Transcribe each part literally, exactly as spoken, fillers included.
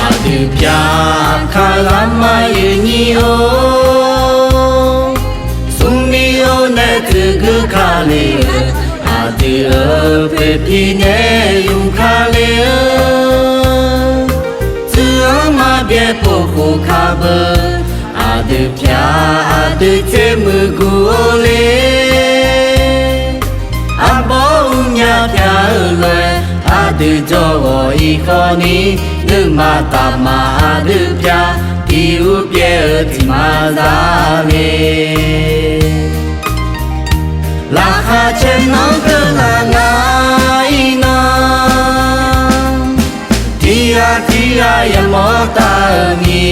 Aqdui pyaq kar ghar ma yuif nyir-or, smrmir-or nae tsuif guir ka le-eu, aqdui-euq poeqpiq nae yuf ka le-eu, tsuif-anr ma byae pov khof ka beu, aqdui pyaq aqdui tser muiqguq-or le. Arbawr uqnya pyaq-eu lof-aer, aqdui jawr ghawq-ir khawf ni, nuima taqmaq aqdui pyaq, tiq uv pyaev-eu tiq ma za le. Laqkhaq caer nanr keuvlar ngar-ir nar, tiq ghaq tiq ghaq yamawr taq-eu ni,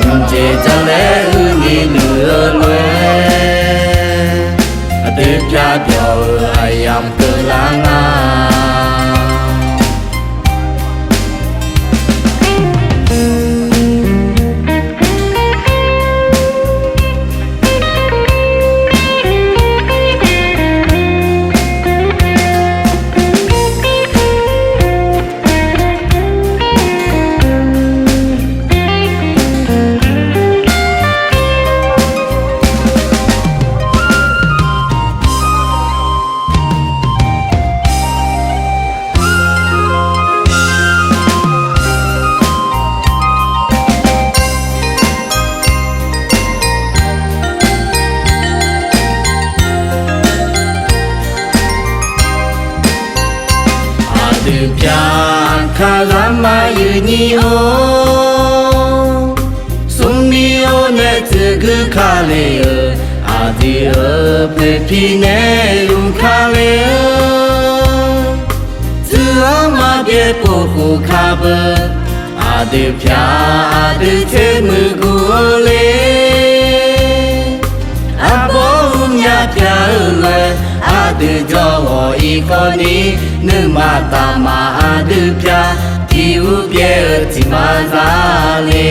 mqjeq jalaer uini luiq-eu lof-aer, aqdui pyaq byawq-euq aqyamq keuvlar nga. Aqdui pyaq kar ghar ma yuif nyir-or, smrmir-or nae tsuif guir ka le-eu, aqdui-euq poeqpiq nae yuf ka le-eu, tsuif-anr ma byae pov khof ka beu, aqdui pyaq aqdui tser muiqguq-eu le. Arbawr uqnya pyaq-eu lof-aer, aqdui jawr ghawq-ir khawf ni, nuima taqmaq aqdui pyaq, tiq uv pyaev-eu tiq ma za le.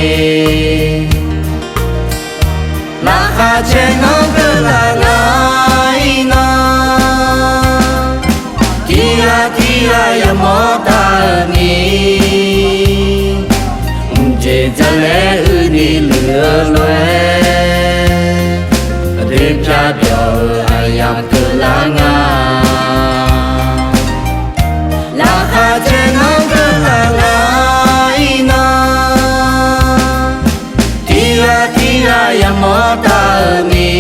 Laqkhaq caer nanr keuvlar ngar-ir nar, tiq ghaq tiq ghaq yamawr taq-eu ni, mqjeq jalaer uini luiq-eu lof-aer, aqdui pyaq byawq-euq aqyamq keuvlar nga. Laqkhaq caer nanr keuvlar ngar-ir nar, tiq ghaq tiq ghaq yamawr taq-eu ni,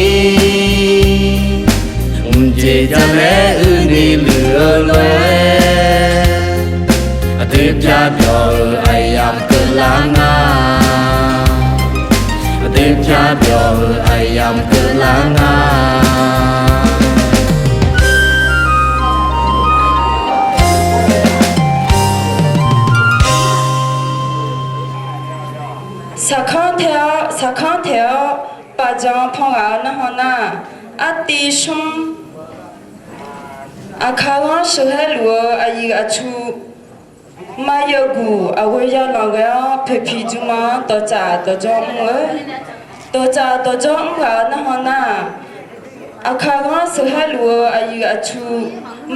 mqjeq jalaer uini luiq-eu lof-aer, aqdui pyaq byawq-euq aqyamq keuvlar nga. Aqdui pyaq byawq-euq aqyamq keuvlar nga. Saqkanr tae-awr, saqkanr taeq-awr, baqjan pan ghaq-eu narhaq nar, artiv smr, Aqkaq ghanr sheuqhaer luf-eu aqyuif aqtsu, maqyaeqguq aqghoe yalanq ghae-awr poeqpiq jmrma-anr dawqtsaf dawqdzawr mr-eu. Dawqtsaf dawqdzawr mr ghaq-eu narhaq nar, Aqkaq ghanr sheuqhaer luf-eu aqyuif aqtsu,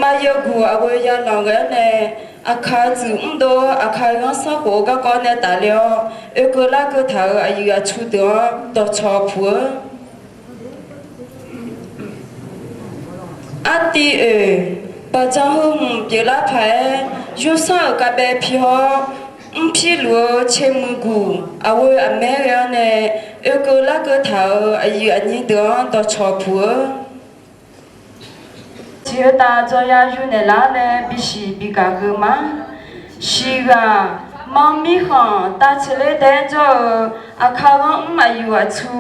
maqyaeqguq aqghoe yalanq ghae-awr nae, Aqkaq-eu tsuif mrdov-eu Aqkaq ghanr sanrkhof-eu garkawv nae tafle-awr, oekeuv larkeuv taq-euq aqyuif aqtsu deuq-anr dawqcawq puq-eu. Artiv oeq, baqjan heu hmq pyeuflar paq-aer, yursanr-euq kavbaev pi-awr, mrpir luf-eu cae muiqguq aqghoe aqmaer ghae-awr nae, oekeuv larkeuv taq-euq aqyuif aqnyir deuq-anr dawqcawq puq-eu. Tiqheuq taf dzawqya yur naeqlar nae bisiq bigaq keuv ma. Siqghaq, manr mirkhanq tavtseqler daer jawr-eu, Aqkaq ghanr mr aqyuif aqtsu,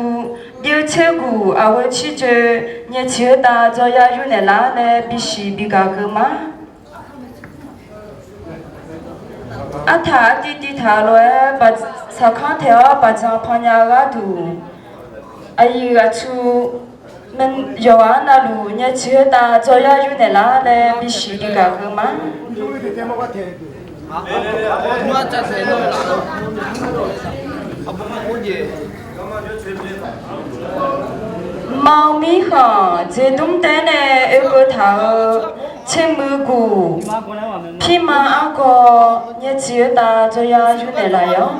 byeuvtser guq aqghoe cirjoe, nyae tiqheuq taf dzawqya yur naeqlar nae bisiq bigaq keuv ma. Artaq artiv tiv taq-eu lof-aer, saqkanr taeq-awr baqdzan pan nya-eu gharduq, aqyuif aqtsu, yawqghaq navluf nyaev tsiq khoertav dzawryar yur naeqlar laer bisiq bigaq keuv ma. Maqmir khanq dzeqdmr taef-aer nae oekeuv taq-euq tsermuiq guq, pirma argawr nyaev tsiq khoertav dzawryar yur naeqlaf-awq.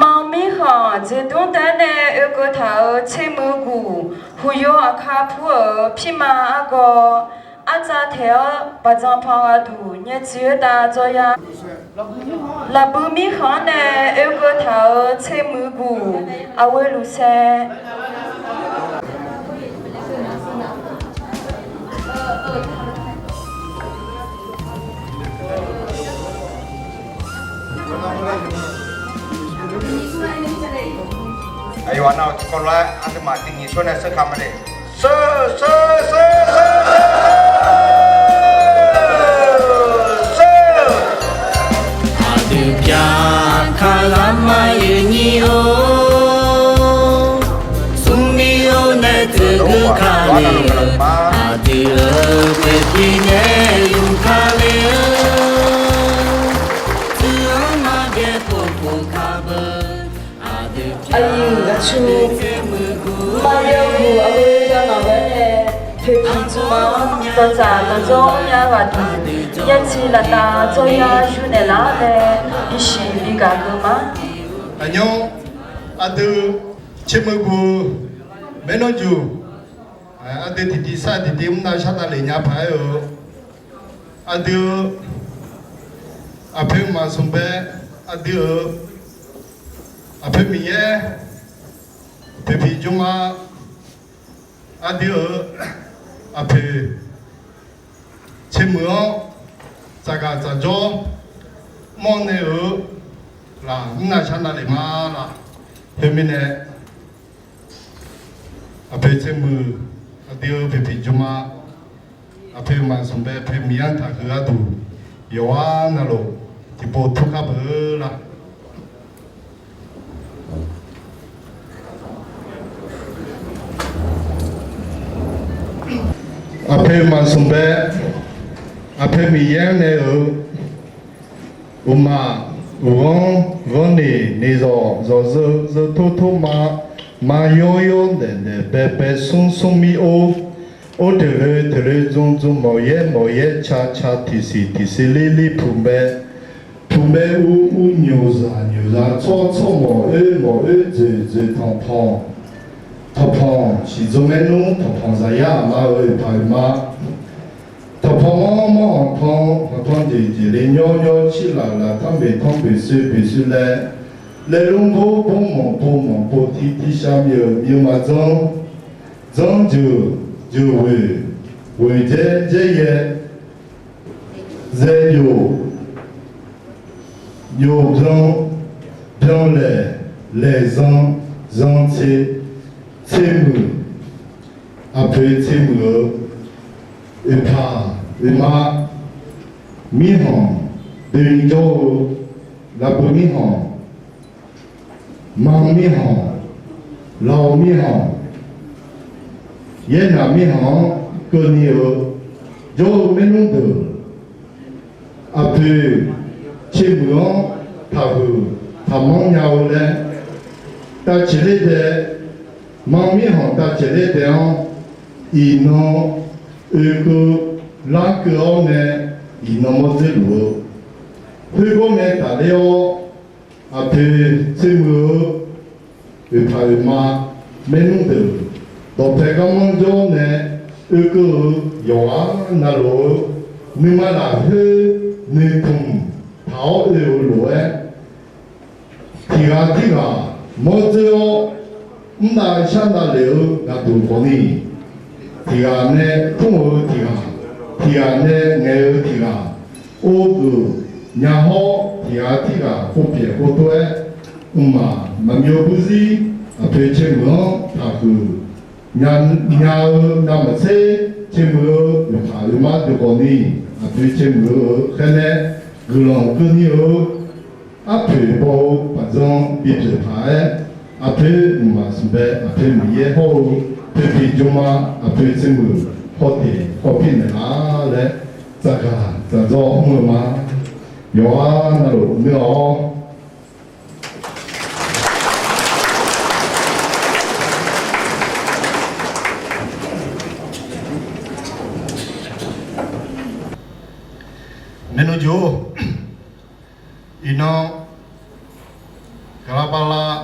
Maqmir khanq dzeqdmr taef-aer nae oekeuv taq-euq tsermuiq guq, huqyo aqkar pur-euq pirma argawr, artsav taeq-awr baqdzan pan gharduq nyaev tsiq khoertav dzawryar. Lafbui mirkhanq-anr nae oekeuv taq-euq tsermuiq guq, aqghoe luf saer. Aqyawf-anr nar-eu tiqkawv lof-aer aqduimaf tiq nyiq shawr nae sheur ka ma le. Sheur, sheur, sheur, sheur, sheur. Aqdui pyaq kar ghaq ma-euq nyir-or, smrmir-or nae teugeuf ka le-eu, aqdui-euq poeqpiq nae yuf ka le-eu, teughaq maqbyaer pov pov ka beu. Aqyuif aqtsu, maqbyaer guq aqghoe yawqnanq ghae nae poeqpiq tsmrma-anr dawqtsaf dawqdzawr nya ghaq duq, yaeqtsi laftav dzawryar yur naeqlar laer bisiq bigaq keuv ma. Aqnymr, aqdui tsermuiq guq-eu maernmr juq, aqdui tiqtiv sar tiqtiv mrnav shar davlef nya paq-aer-eu, aqdui-eu aqpoeq maqsmq bae, aqdui-euq aqpoeq Miqyaer poeqpiq jmrma, aqdui-euq aqpoeq tsermuiq-anr tsaqgaq tsaqjawr mawrnaeq-eu laf mrnav shar navlef ma laf. Khoermirnae, aqpoeq tsermuiq, aqdui-eu poeqpiq jmrma, aqpoeq maqsmq bae poeq Miqyaer-anr taqhuiq gharduq, yawqghaq navluf tiqpov tur kar beu laf. Aqpoeq maqsmq bae, aqpoeq Miqyaer-anr nae-euq uqmaq, uqghanr, ghanrniq, niqzawq, zawqzeu, zeutor torma, ma yawr yawr, daef daef bae bae, smr smr mir or, or teuloe teuloe, dzm dzm, mawq yaer mawq yaer, ca ca, tiqsiq tiqsiq, lir lir, puq bae puq bae, ur ur, nyoqzaq nyoqzaq, tsawr tsawr, mawq oer mawq oer, dzoeq dzoeq, tanqpanq tanqpanq, siqdzmr maernmr tanqpanq zaqyar aqma-euq oeqpaq oeqma, tanqpanq manr manr, hanqpanq hanqpanq, jeq jeq le nyawr nyawr, cirlaf laf, tanrbeq tanrbeq, soeq beq soeq laer, laer lmr bor bmr, manq pov manq pov, tiv tiv shav, myeuq myeuq maqdzanr, dzanr jeuq, jeuq ghoeq, ghoeq dzaer, dzaer yaer, zaer yoq, yoq byan, byan laeq, laeq zan, zan tser, tser muiq, aqpoeq tser muiq-eu, oeqpaq, oeqma, mirkhanq, doeni jawr-eu, laqbui mirkhanq, manq mirkhanq, lawq mirkhanq, yaernaq mirkhanq-anr keuvni-eu jawr-eu maernmr deuq, aqpoeq tser muiq-anr taqhuiq taqmanr nya-eu laer, tavcaeq ler dae, manq mirkhanq tavcaeq ler dae-anr, iqnan oekeuv larkeuv-awr nae, iqnan mawr dzer luf-eu, khoergawr nae tafler-awr, aqpoeq tser muiq-eu oeqpaq oeqma, maernmr deuq, dawqpae garmanr jawr nae oekeuv-eu yawqghaq navluf-eu, nuima lafkhoer noeqtmq taq-awr oe-eu lof-aer, tiq ghaq tirghaq mawr dzeur-awr, mrnav shar navlef-eu gaqduq khawfni, tiq ghaq nae tmr-eu tiq ghaq, tiq ghaq nae ngaeq-eu tiq ghaq, or geuf nya hawr, tiq ghaq tirghaq khov pyaeq khov tov-aer, mqmaq maqmyawv burzir Aqpoeq Caermuiq-anr taqhuiq nya-eu navmaqtser, Caermuiq-eu uqtaf uiqma deuq khawfni, Aqpoeq Caermuiq-euq khaernae guiqlanq keuvni-eu arpoeq baw-eu paqdzan bipyeuf taq-aer, Aqpoeq mqmaq smqbae, Aqpoeq Miqyaer hawr-eu poeqpiq jmrma, Aqpoeq Caermuiq hawteq hawpir naeqlaf laer, tsaqgaq tsaqdzawr mr-eu ma. Yawqha navluf ngeur-awr, maernmr jeuq-or, iqnan gaqlavbavlav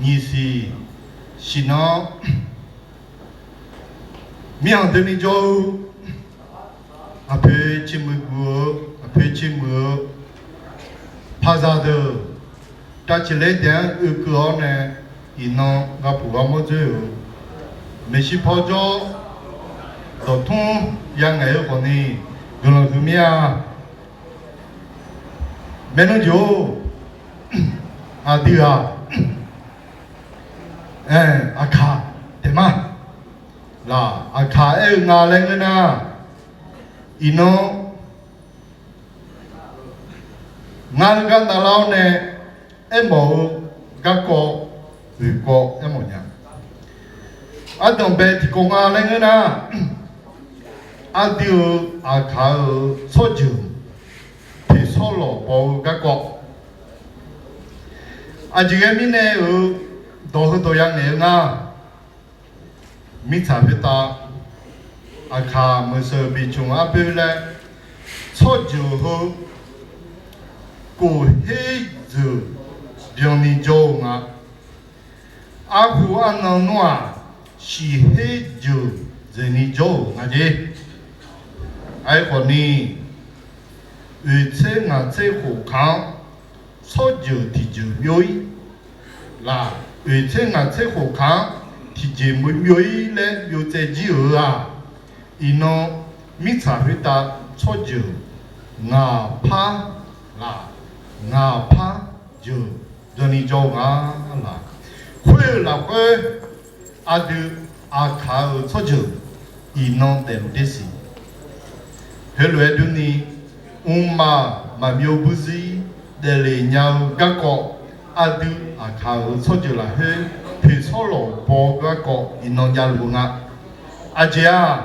nyiq siq siqnan mirkhanq doeni jawr-eu, Aqpoeq Caermuiq guq-eu, Aqpoeq Caermuiq-eu paqzaq deuq, dav ciqler daef-anr oekeuv-awr nae, iqnan gharpuq gharmawr dzoer-euq maeqshi paw jawr dawqtmr yangaeq-eu khawfni guiqlanq huiq mir-a. Maernmr jeuq-or, aqdui-aq, aqkaq taef ma laq, aqkaq aer-eu nga laer ngeur nar, iqnan ngar-eu gar navlar-awr nae aermawf-eu garkawv, oeqkawv aermawf nya. Ardanqbae tiqkawv nga laer ngeur nar, aqdui-euq aqkaq-euq tsawrjeuq teqshawr lawq baw-eu garkawv, aqjeq ghae mirnae-euq dawq heudawq yangaeq-eu nga. Mirtsaq khoertav aqkaq meuqseuq bicmq arboe laer, tsawrjeuq heu kof her jeuq byanni jawr-eu nga. Arhu arnan nmr-aq, shiq her jeuq dzaeqni jawr-euq nga jer. Aerkhawfni, oeqtser ngaqtser khof kaq-anr tsawrjeuq tiqjeuq byov-ir laq, oeqtser ngaqtser khof kaq-anr tiqjeq byov-ir laer byov tsaev jir-euq-aq, iqnan mirtsaq khoertav tsawrjeuq ngaqpar laq, ngaqpar jeuq byanni jawr-eu nga laq. Khoer-euq lafkhoer aqdui aqkaq-euq tsawrjeuq iqnan daefluf der siq. Heulof-aer durni, mqmaq maqbyov burzir daefle nya-eu garkawv, aqdui aqkaq-euq tsawrjeuq lafkhoer poeqsawr lawq baw-eu garkawv iqnan javluf-eu nga. Aqjeq-aq,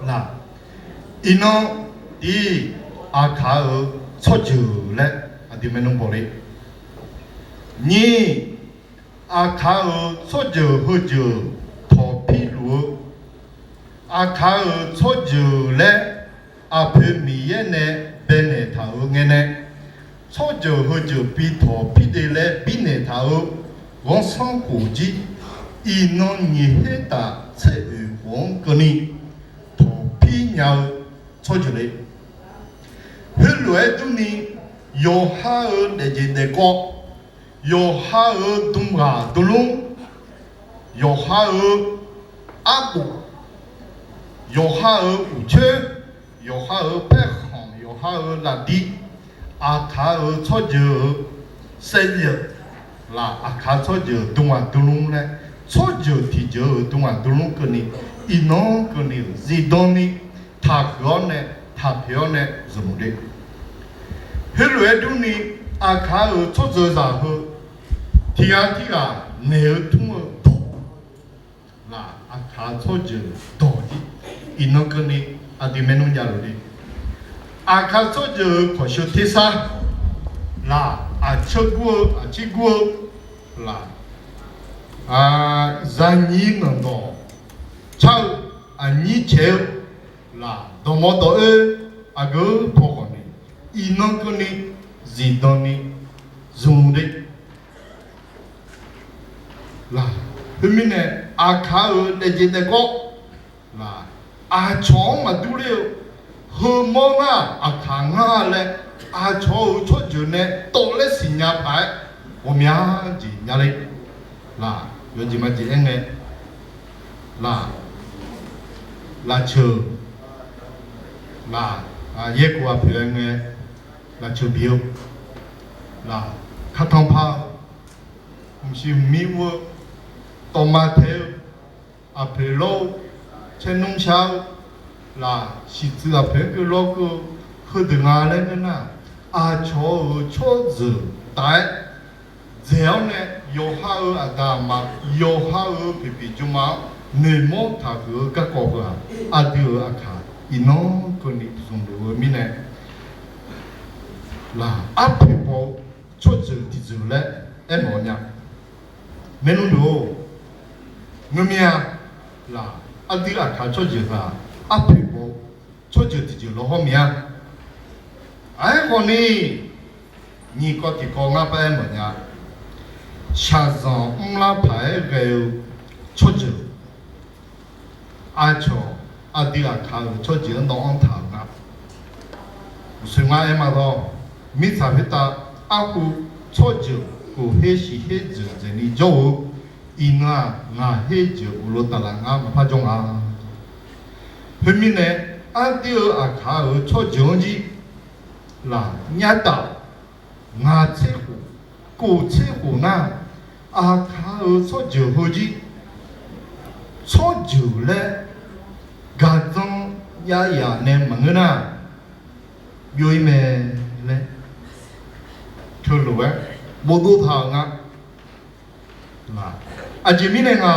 laq, iqnan tiq aqkaq-euq tsawrjeuq laer aqdui maernmr bawle. Nyiq, aqkaq-euq tsawrjeuq heujeuq tawqpir luf-eu, aqkaq-euq tsawrjeuq laer Aqpoeq Miqyaer nae baenaeq taq-euq ngae nae, tsawrjeuq heujeuq bi tawqpir de laer birnaeq taq-eu ghanrsanrkhof jir, iqnan nyiq her taf tser oeq khof-anr keuvni tawqpir nya-eu tsawrjeuq le. Heulof-aer durni, yawqha-euq daefjeq daefkawv, yawqha-euq dmghaq dmlmr, yawqha-euq arbof, yawqha-euq uqcoer, yawqha-euq paerkhanq, yawqha-euq lafdir, aqkaq-euq tsawrjeuq-euq saevyaef laq, aqkaq tsawrjeuq dmghaq dmlmr laer, tsawrjeuq tiqjeuq-euq dmghaq dmlmr keuvni, iqnan keuvni-euq zifdan ni taqhuiq-awr nae, taqpoeq-awr nae zmq le. Heulof-aer durni, aqkaq-euq tsawrjeuq zaq heu tiq ghaq tirghaq naeq-eu tmr-eu dawq laq, aqkaq tsawrjeuq dawq jir, iqnan keuvni aqdui maernmr javluf le. Aqkaq tsawrjeuq-euq kawqsheu tersar laq, aqceur gur-eu aqcir gur-eu laq, zaqnyiq nanqdawq car-eu, aqnyir caeq-eu laq, dawqmawr dawq oer aqgeu paw khawf ni, iqnan keuvni zifdan ni zmq le. Laq, khoermirnae, aqkaq-euq daefjeq daefkawv laq, aqcawq-anr maqdur ler-eu, heumawr ngar aqkaq ngar laer, aqcawq-euq tsawrjeuq nae tawvlaer siqnya paq-aer ghawqmya jeq nya ler. Laq, yawjeq majeq aer ngae, laq, lafceuq, laq, yaerkhof aqpoeq-aer ngae, lafceuq bi-eu, laq, kartanr par-eu, mqsiq mqmir ur-eu, tawvma tae-eu, aqpoeq lawr-eu, caernmr shar-eu, laq siqtsuif aqpoeq-anr keuv lawr keuv-eu, heudeuq nga laer ngeur nar, aqcawq-euq tsawrjeuq taf-aer dzaeq-awr nae, yawqha-euq aqda aqma, yawqha-euq poeqpiq jmrma-anr noeqmawr taqhuiq-eu garkawv heu-aq, aqdui-euq aqkaq iqnan keuvni zmqluf-eu mirnae, laq arpoeq baw-eu tsawrjeuq tiqjeuq laer aermawf-eu nya. Maernmr deuq-or, ngeurmir-a. Laq aqdui aqkaq tsawrjeuq heu-aq, arpoeq baw-eu tsawrjeuq tiqjeuq lawhawr mir-a. Aerkhawf ni, nyiq kawv tiqkawv ngar par aermawf nya. Shaqzanq mrlar paq-aer ghae-eu tsawrjeuq, aqcawq aqdui aqkaq-euq tsawrjeuq-anr nawr anr taq-euq nga. Uqshoe ngar aer ma lawr, mirtsaq khoertav arhu tsawrjeuq khof her shiq her jeuq dzaeqni jawr-eu, iqnan-aq ngaq her jeuq uqlo taflaf ngar maqpar jawr nga. Khoermirnae, aqdui-euq aqkaq-euq tsawrjeuq-anr jir, laq nyataf ngaq tser khof, kof tser khof nar, aqkaq-euq tsawrjeuq heujir tsawrjeuq laer gaqdzanr yaryaq nae maqngeur nar, byov-ir mae laer teulof-aer bofdov taq-euq nga. Aqjeq mirnae nga,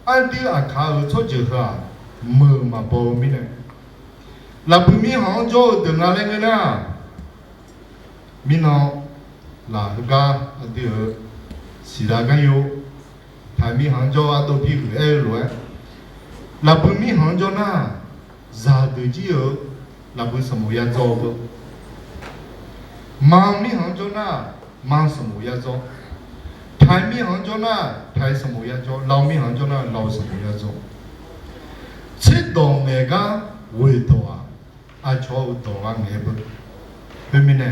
aqdui aqkaq-euq tsawrjeuq heu-aq, meuq maqbaw-eu mirnae, lafbui mirkhanq-anr jawr-eu deuq nga laer ngeur nar, mirnan laq heugar aqdui-euq siqzaq gar yo, taq mirkhanq-anr jawr-eu ardov bi huiq aer-eu lof-aer, lafbui mirkhanq-anr jawr nar, zaqdeuq jir-euq lafbui sanqbof ya dzaw-eu beu. Manq mirkhanq-anr jawr nar, manq sanqbof ya dzaw. Taq mirkhanq-anr jawr nar, taq sanqbof ya dzaw. Lav mirkhanq-anr jawr nar, lav sanqbof ya dzaw. Tserdawq ngaeq gar ghoeq dawq-aq, aqcawq-euq dawq-a ngaeq beu. Khoermirnae,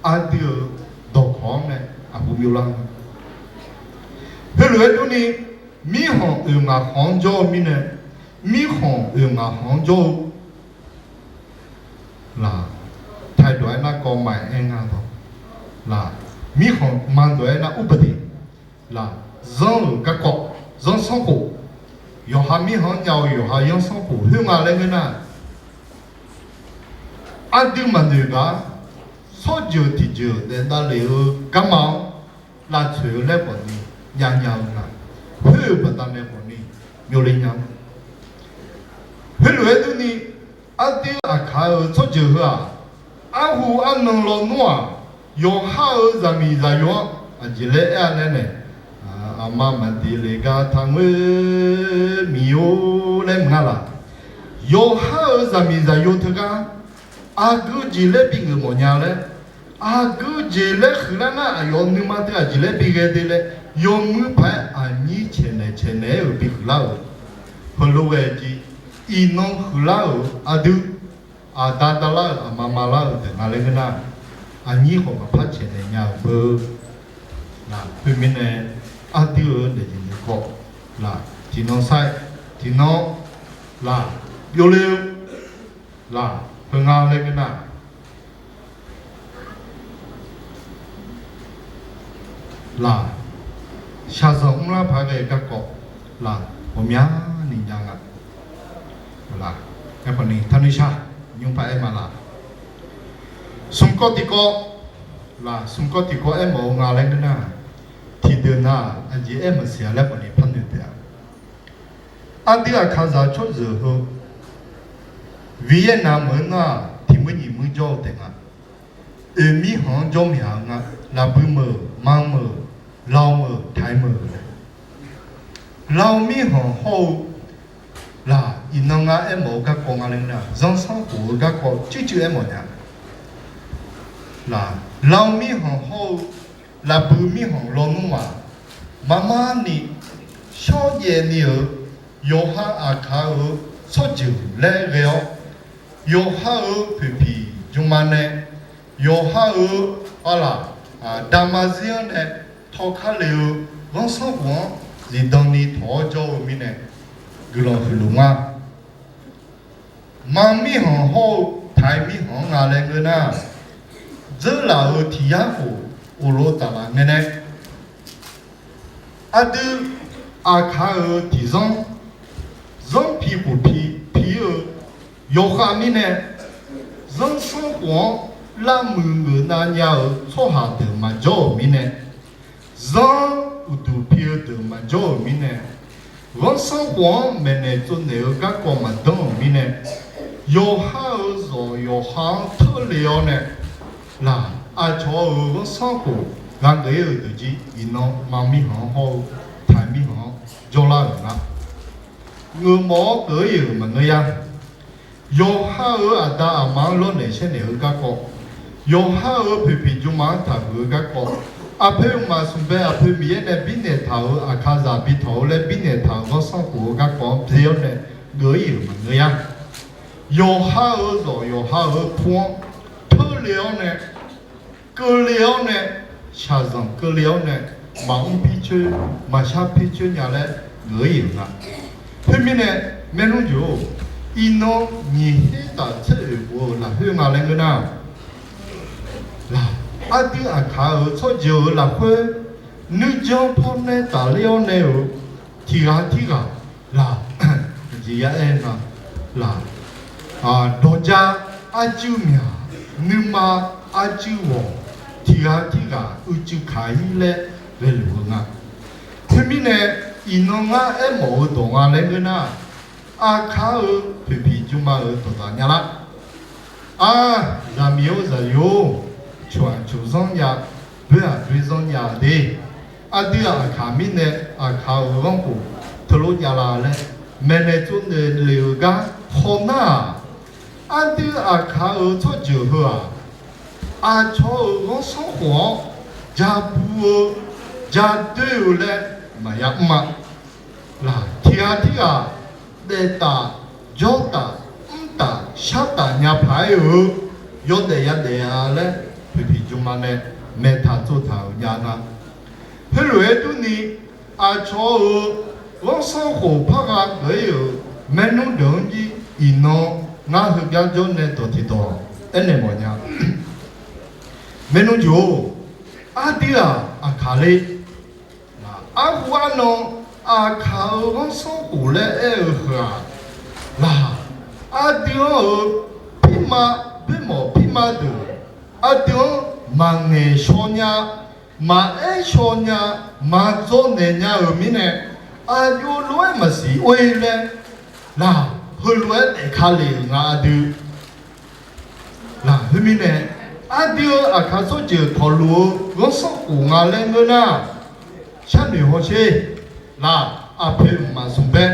aqdui-euq dawqkawq-anr nae aqbur byovlar-eu. Heulof-aer durni, mirkhanq oeq ngaq khanq-anr jawr-eu mirnae, mirkhanq oeq ngaq khanq-anr jawr-eu laq, taedawq-aer nar kawv maqaer nga dawq, laq, mirkhanq maqdawq-aer nar urbae de, laq, zanr-euq garkawv, zanrsanrkhof, yawqha mirkhanq-anr nya-eu yawqha zanrsanrkhof khoer nga laer ngeur nar, aqdui maqnoeq gaq-a. Tsawrjeuq tiqjeuq daef davlef-eu garma-anr lavtsoeq-eu laer khawfni javnya-eu nga. Khoer-euq baqdanae khawfni byovle nya-eu. Khoerlof-aer durni, aqdui aqkaq-euq tsawrjeuq heu-aq, arhu arnan lawnmr-aq, yawqha-euq zaqmiq zaqyo-anr aqjeq laer aer-a laer nae, aqma maqdeq le gar taqngoer miq-or laer mq nga laq. Yawqha-euq zaqmiq zaqyo teugar aqgeu jeq laer bi geufmawf nya laer, aqgeu jeq laer huiqlar nar aqyawf nuima teu aqjeq laer bi ghae de laer, yawmuiq paq-aer aqnyir caeqnaeq caeqnaeq-aer-euq bi huiqlar-euq. Heulof ghae jeq, iqnan huiqlar-euq aqdui, aqda davlar-euq aqma maqlar-euq deuq nga laer ngeur nar, aqnyir khawf maqpar caeqnaeq nya-euq beu. Laq, khoermirnae, aqdui-euq daefjeq daefkawv, laq, tiqnan sar-aer, tiqnan, laq, byovle-eu, laq, heu nga laer ngeur nar, laq, shaqzanq mrlar paq-aer ghae-eu garkawv, laq, ghawqmyani nya nga. Laq, aerkhawfni tanrnuishar nymr paq-aer ma laq. Smq kawv tiqkawv, laq, smq kawv tiqkawv aermawf-eu nga laer ngeur nar, tiqdeuq nar-aq aqjeq aer maqsiq-a laer khawfni par noeq taef-a. Aqdui aqkaqzaq tsawrjeuq heu, Vietnam meuq-eu nar-aq tiq muir nyiq muir jawr-eu taef nga. Oeq mirkhanq-anr jawr mya-eu nga. Lafbui meuq, manq meuq, Lao meuq, Taiq meuq laer. Lao mirkhanq hawr-eu, laq, iqnan ngar aermawf-eu garkawv nga laer nar, zanrsanrkhof-eu garkawv cuivcuiv aermawf nya. Laq, Lao mirkhanq hawr-eu, lafbui mirkhanq lawnmr-aq, marmarni shawrjaev ni-euq, yawqha aqkaq-euq tsawrjeuq laer ghae-awr, yawqha-euq poeqpiq jmrma nae, yawqha-euq arlaq, daqma zir-anr nae tawqkar le-eu ghanrsanrkhof-anr zifdan ni tawq-awr jawr-eu mirnae, guiqlanq huiqluf nga. Manq mirkhanq hawr-eu Taiq mirkhanq-anr nga laer ngeur nar, dzeurlaf-euq tiq yar khof uqlo taflaf ngae nae, Aqdui Aqkaq-euq tiqzanr, zanr pi khof pi pi-eu yawkhav mirnae, zanrsanrkhof-anr lavmuiq geufnav nya-euq tsawrhaq deuq maqjawr-euq mirnae, zanr uqduq pi-eu deuq maqjawr-euq mirnae, ghanrsanrkhof-anr maeqnaeq tsovnaeq-eu garkawv maqdanr-euq mirnae, yawqha-euq zawq yawqha-anr teurle-awr nae, laq, aqcawq-euq ghanrsanrkhof ghaqgeuf-ir-euq deuq jir iqnan ma mirkhanq-anr hawr-eu taq mirkhanq-anr jawrlar-euq nga. Ngeurmawf-awr keuv-ir-euq maqngeur ya. Yawqha-euq aqda aqma-anr lawrnaeq shaernaeq-eu garkawv, yawqha-euq poeqpiq jmrma-anr taqhuiq-eu garkawv, aqpoeq mqmaq smqbae aqpoeq Miqyaer nae birnaeq taq-euq Aqkaqzaq bi tawq-eu laer birnaeq taq-euq ghanrsanrkhof-eu garkawv-anr byaer-awr nae geuf-ir-euq maqngeur ya. Yawqha-euq zawq yawqha-euq pu-anr teurle-awr nae, keuvle-awr nae, shaqzanq keuvle-awr nae, maqmr pircoer maqshar pircoer nya laer geuf-ir-euq nga. Khoermirnae, maernmr jeuq-or, iqnan nyiq her taf tser oeq bof-eu lafkhoer nga laer ngeur nar, laq, aqdui Aqkaq-euq tsawrjeuq-euq lafkhoer nuijan pawnae tafler-awr nae-euq tiqghaq tirghaq, laq, jeq ya aer nga, laq, dawqja arcuiv myaq, nuima arcuiv ghawq, tiqghaq tirghaq uicuiv kaq-ir laer ghaeluf-eu nga. Khoermirnae, iqnan ngar aermawf-eu dawq nga laer ngeur nar, Aqkaq-euq poeqpiq jmrma-euq dawqdaq nya lar. Aq, zaqmiq-or zaqyo-or, coq-aq coq zanr nya, boer-aq boer zanr nya de. Aqdui-aq Aqkaq mirnae, Aqkaq-euq ghanrkhof teulof javlar laer maeqnaeq tsovnaeq le-euq gar hawnar-aq, aqdui Aqkaq-euq tsawrjeuq heu-aq, aqcawq-euq ghanrsanrkhof-anr ja bu-eu, ja doer-eu laer maqya mr-a. Laq, tiqghaq tirghaq daef taf, jawr taf, mr taf, shar taf nya paq-aer-eu, yawdaef yadaef-a laer poeqpiq jmrma nae maeqtaq tsovtaq-euq jav nga. Khoerlof-aer durni, aqcawq-euq ghanrsanrkhof pargha geuf-ir-euq maernmr deuq-anr jir iqnan ngar heugar jawr nae dawq tiqdawq aernaeq mawf nya. Maernmr jeuq-or, aqdui-aq Aqkaq le. Arhu arnan Aqkaq-euq ghanrsanrkhof laer aer-eu heu-aq, laq, aqdui-anr-euq pirma, boermawf pirma deuq, aqdui-anr maqngaeq shaw nya, maqaer shaw nya, maqdzawr naeq nya-euq mirnae, aqjox lof-aer maqsiq or-ir laer, laq, heulof-aer daef ka lef-euq nga aqdui. Laq, khoermirnae, aqdui-euq Aqkaq tsawrjeuq tawqluf-eu ghanrsanrkhof nga laer ngeur nar, sharnoeq hawsher. Laq, aqpoeq mqmaq smqbae,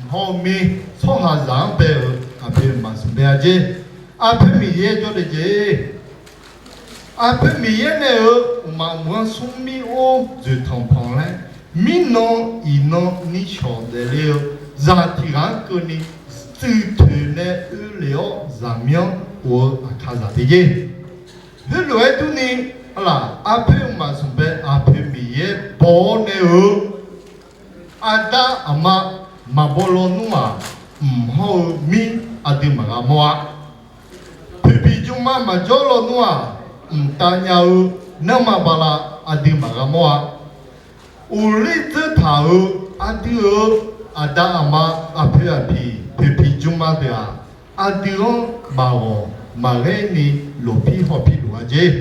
mq hawr-eu mir, tsawrhaqzaq-anr bae-euq aqpoeq mqmaq smqbae-a jer. Aqpoeq Miqyaer jawrle jeq. Aqpoeq Miqyaer nae-euq mqmaq mq-anr smrmir or dzoeqtanq panq laer, mirnan iqnan nishawq daefle-eu zaq tiq ghaq-anr keuvni tsuif toeq nae oe lef-awr zaqmyanr of-eu Aqkaqzaq pyeuf jer. Khoerlof-aer durni, laq, aqpoeq mqmaq smqbae aqpoeq Miqyaer baw-awr nae-euq aqda aqma maqbaw lawnmr-aq, mq hawr-eu mir aqdui maqgha mawr-a. Poeqpiq jmrma maqjawr lawnmr-aq, mqtav nya-eu nanrma bala aqdui maqgha mawr-a. Uqler dzeur taq-euq aqdui-euq aqda aqma aqpoeq aqpiq poeqpiq jmrma deuq-aq, aqdui-anr maqghawq maqghaer ni lofpir hawpir luf-a jer.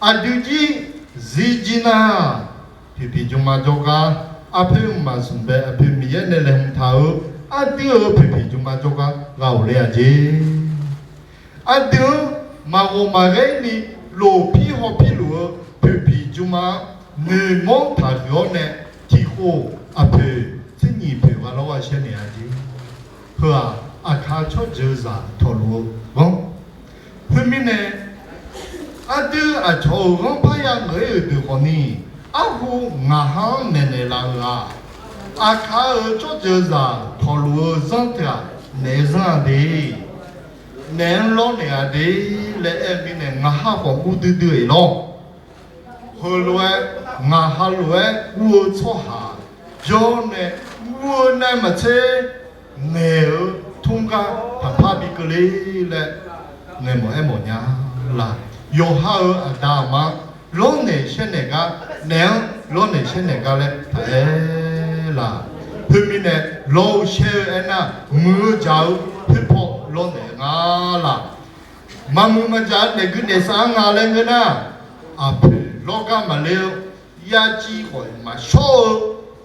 Aqdui jir zir jir nar, poeqpiq jmrma jawrgar, aqpoeq mqmaq smqbae aqpoeq Miqyaer nae laeqhmq taq-euq aqdui-euq poeqpiq jmrma jawrgar ghaq-awq ler-a jer. Aqdui-anr maqghawq maqghaer ni lofpir hawpir luf-eu poeqpiq jmrma-anr noeqmawr taqhuiq-awr nae, tiqkhof aqpoeq tser nyiq poeq ghaq lawr ghaq shaer naeq-a jer. Heu-aq, Aqkaq tsawrjeuq zaq tawqluf-eu ghanr. Khoermirnae, aqdui aqcawq-euq ghanr parya ngeur-ir-euq deuq khawfni, arhu ngaqha-anr maeqnaeq laf-euq-aq, Aqkaq-euq tsawrjeuq zaq tawqluf-eu zanr teu-aq, naef zanr-a de, naef-anr lawrnaeq-a de laer aer-eu mirnae, ngaqha khawf guv duidui-eq lawr. Heulof-aer ngaqha lof-aer guv-eu tsawrhaq jawr nae guv-eu nae maqtser, ngaeq-eu tmr gar taqpar bi keuvle laer ngaeq mawf aer mawf nya laq. Yawqha-euq aqda aqma lawrnaeq shaernaeq gar naef-anr lawrnaeq shaernaeq gar laer taq-aer laq. Khoermirnae, lawr-eu shaer-eu aernar, muiq-eu jaq-eu khoerpaw lawrnaeq-eu nga laq. Maqmuiq maqjaq-eu naeq gui naeq sav-anr nga laer ngeur nar, aqpoeq lawrgar maqler-eu, yarjir khawf maqshawr-eu,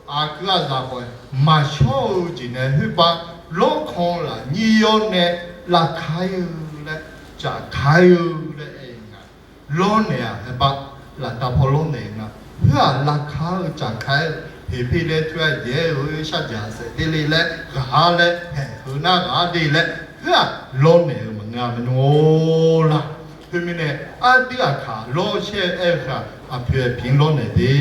aqgeu aqzaq khawf maqshawr-eu jeq nae khoerpaw, lawrkan lafnyir yawr nae lavka-ir-eu laer, cafka-ir-eu laer aer-eu nga. Lawrnaeq-aq, aerpaw laftav paw lawrnaeq-eu nga. Khoer-aq, lavka-eu cafka-ir-eu, heqper laer tov-aer jaev-aer-eu sharjaq saef te le laer ghaq-ar laer haeq heu nar ghaq-ar de laer, khoer-aq lawrnaeq-eu maqngeur-a maqnor laq. Khoermirnae, aqdui aqkaq lawr shaer-eu aer-eu khaq aqpoeq aqpiq-anr lawrnaeq de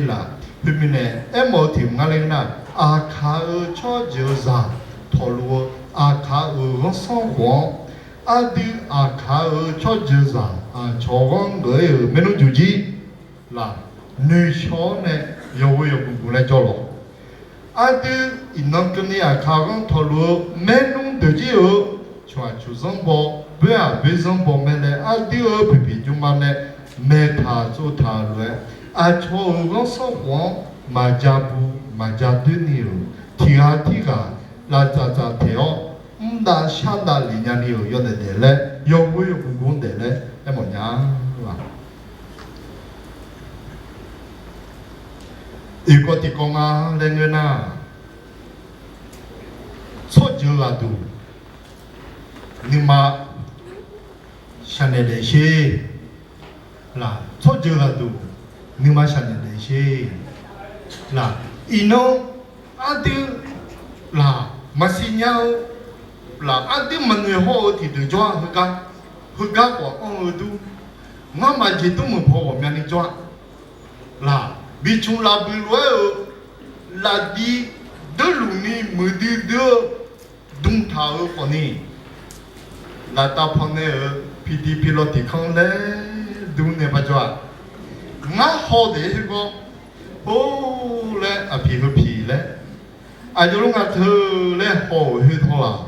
laq. Khoermirnae, aermawf-eu tiq mq ngar ler nar, aqkaq-euq tsawrjeuq-eu zaq tawqluf-eu aqkaq-euq ghanrsanrkhof-anr, aqdui aqkaq-euq tsawrjeuq zaq aqcawq ghanr geuf-ir-euq maernmr juq jir laq, noeqshawr-awr nae yawqghoe yawqbuq guq laer jawr lawq. Aqdui iqnan keuvni aqkaq ghanr tawqluf-eu maernmr deuq jir-euq, cawq-aq cawqzanr baw, boer-aq boerzanr baw mae laer aqdui-euq poeqpiq jmrma nae maeqtaq tsovtaq-euq lof-aer, aqcawq-euq ghanrsanrkhof-anr maqja bu maqja doer ni-euq tiq ghaq tirghaq lavtsaf tsaf taeq-awr mrdav shardav lef nya ni-euq yawdaef daef laer yawqghoe yawqbuq guq-anr daef laer aermawf nya laq. Oeqkawv tiqkawv nga laer ngeur nar, tsawrjeuq ghaqduq nuima shaqnaeq daef sher laq. Tsawrjeuq ghaqduq nuima shaqnaeq daef sher laq. Iqnan aqdui laq maqsiq nya-eu laq, aqdui maqnoeq haw-eu tiqdeuq jawr-a. Heugar, heugar khawf anr-eu dur, ngar maqjeq dur meuq paw ghawqmyani jawr-a laq. Bicmq laf buiq lof-aer-euq lafdiq deurluf ni muiqdui dui-eu dmtaq-euq khawfni, laftav pannae-euq pidi pilawr tiq kanr laer dur nae par jawr-a. Ngar haw daef-aer khoergawr, or laer aqpiq heu piq laer, aqjox lof nga teu laer haw-euq khoer tawr laq.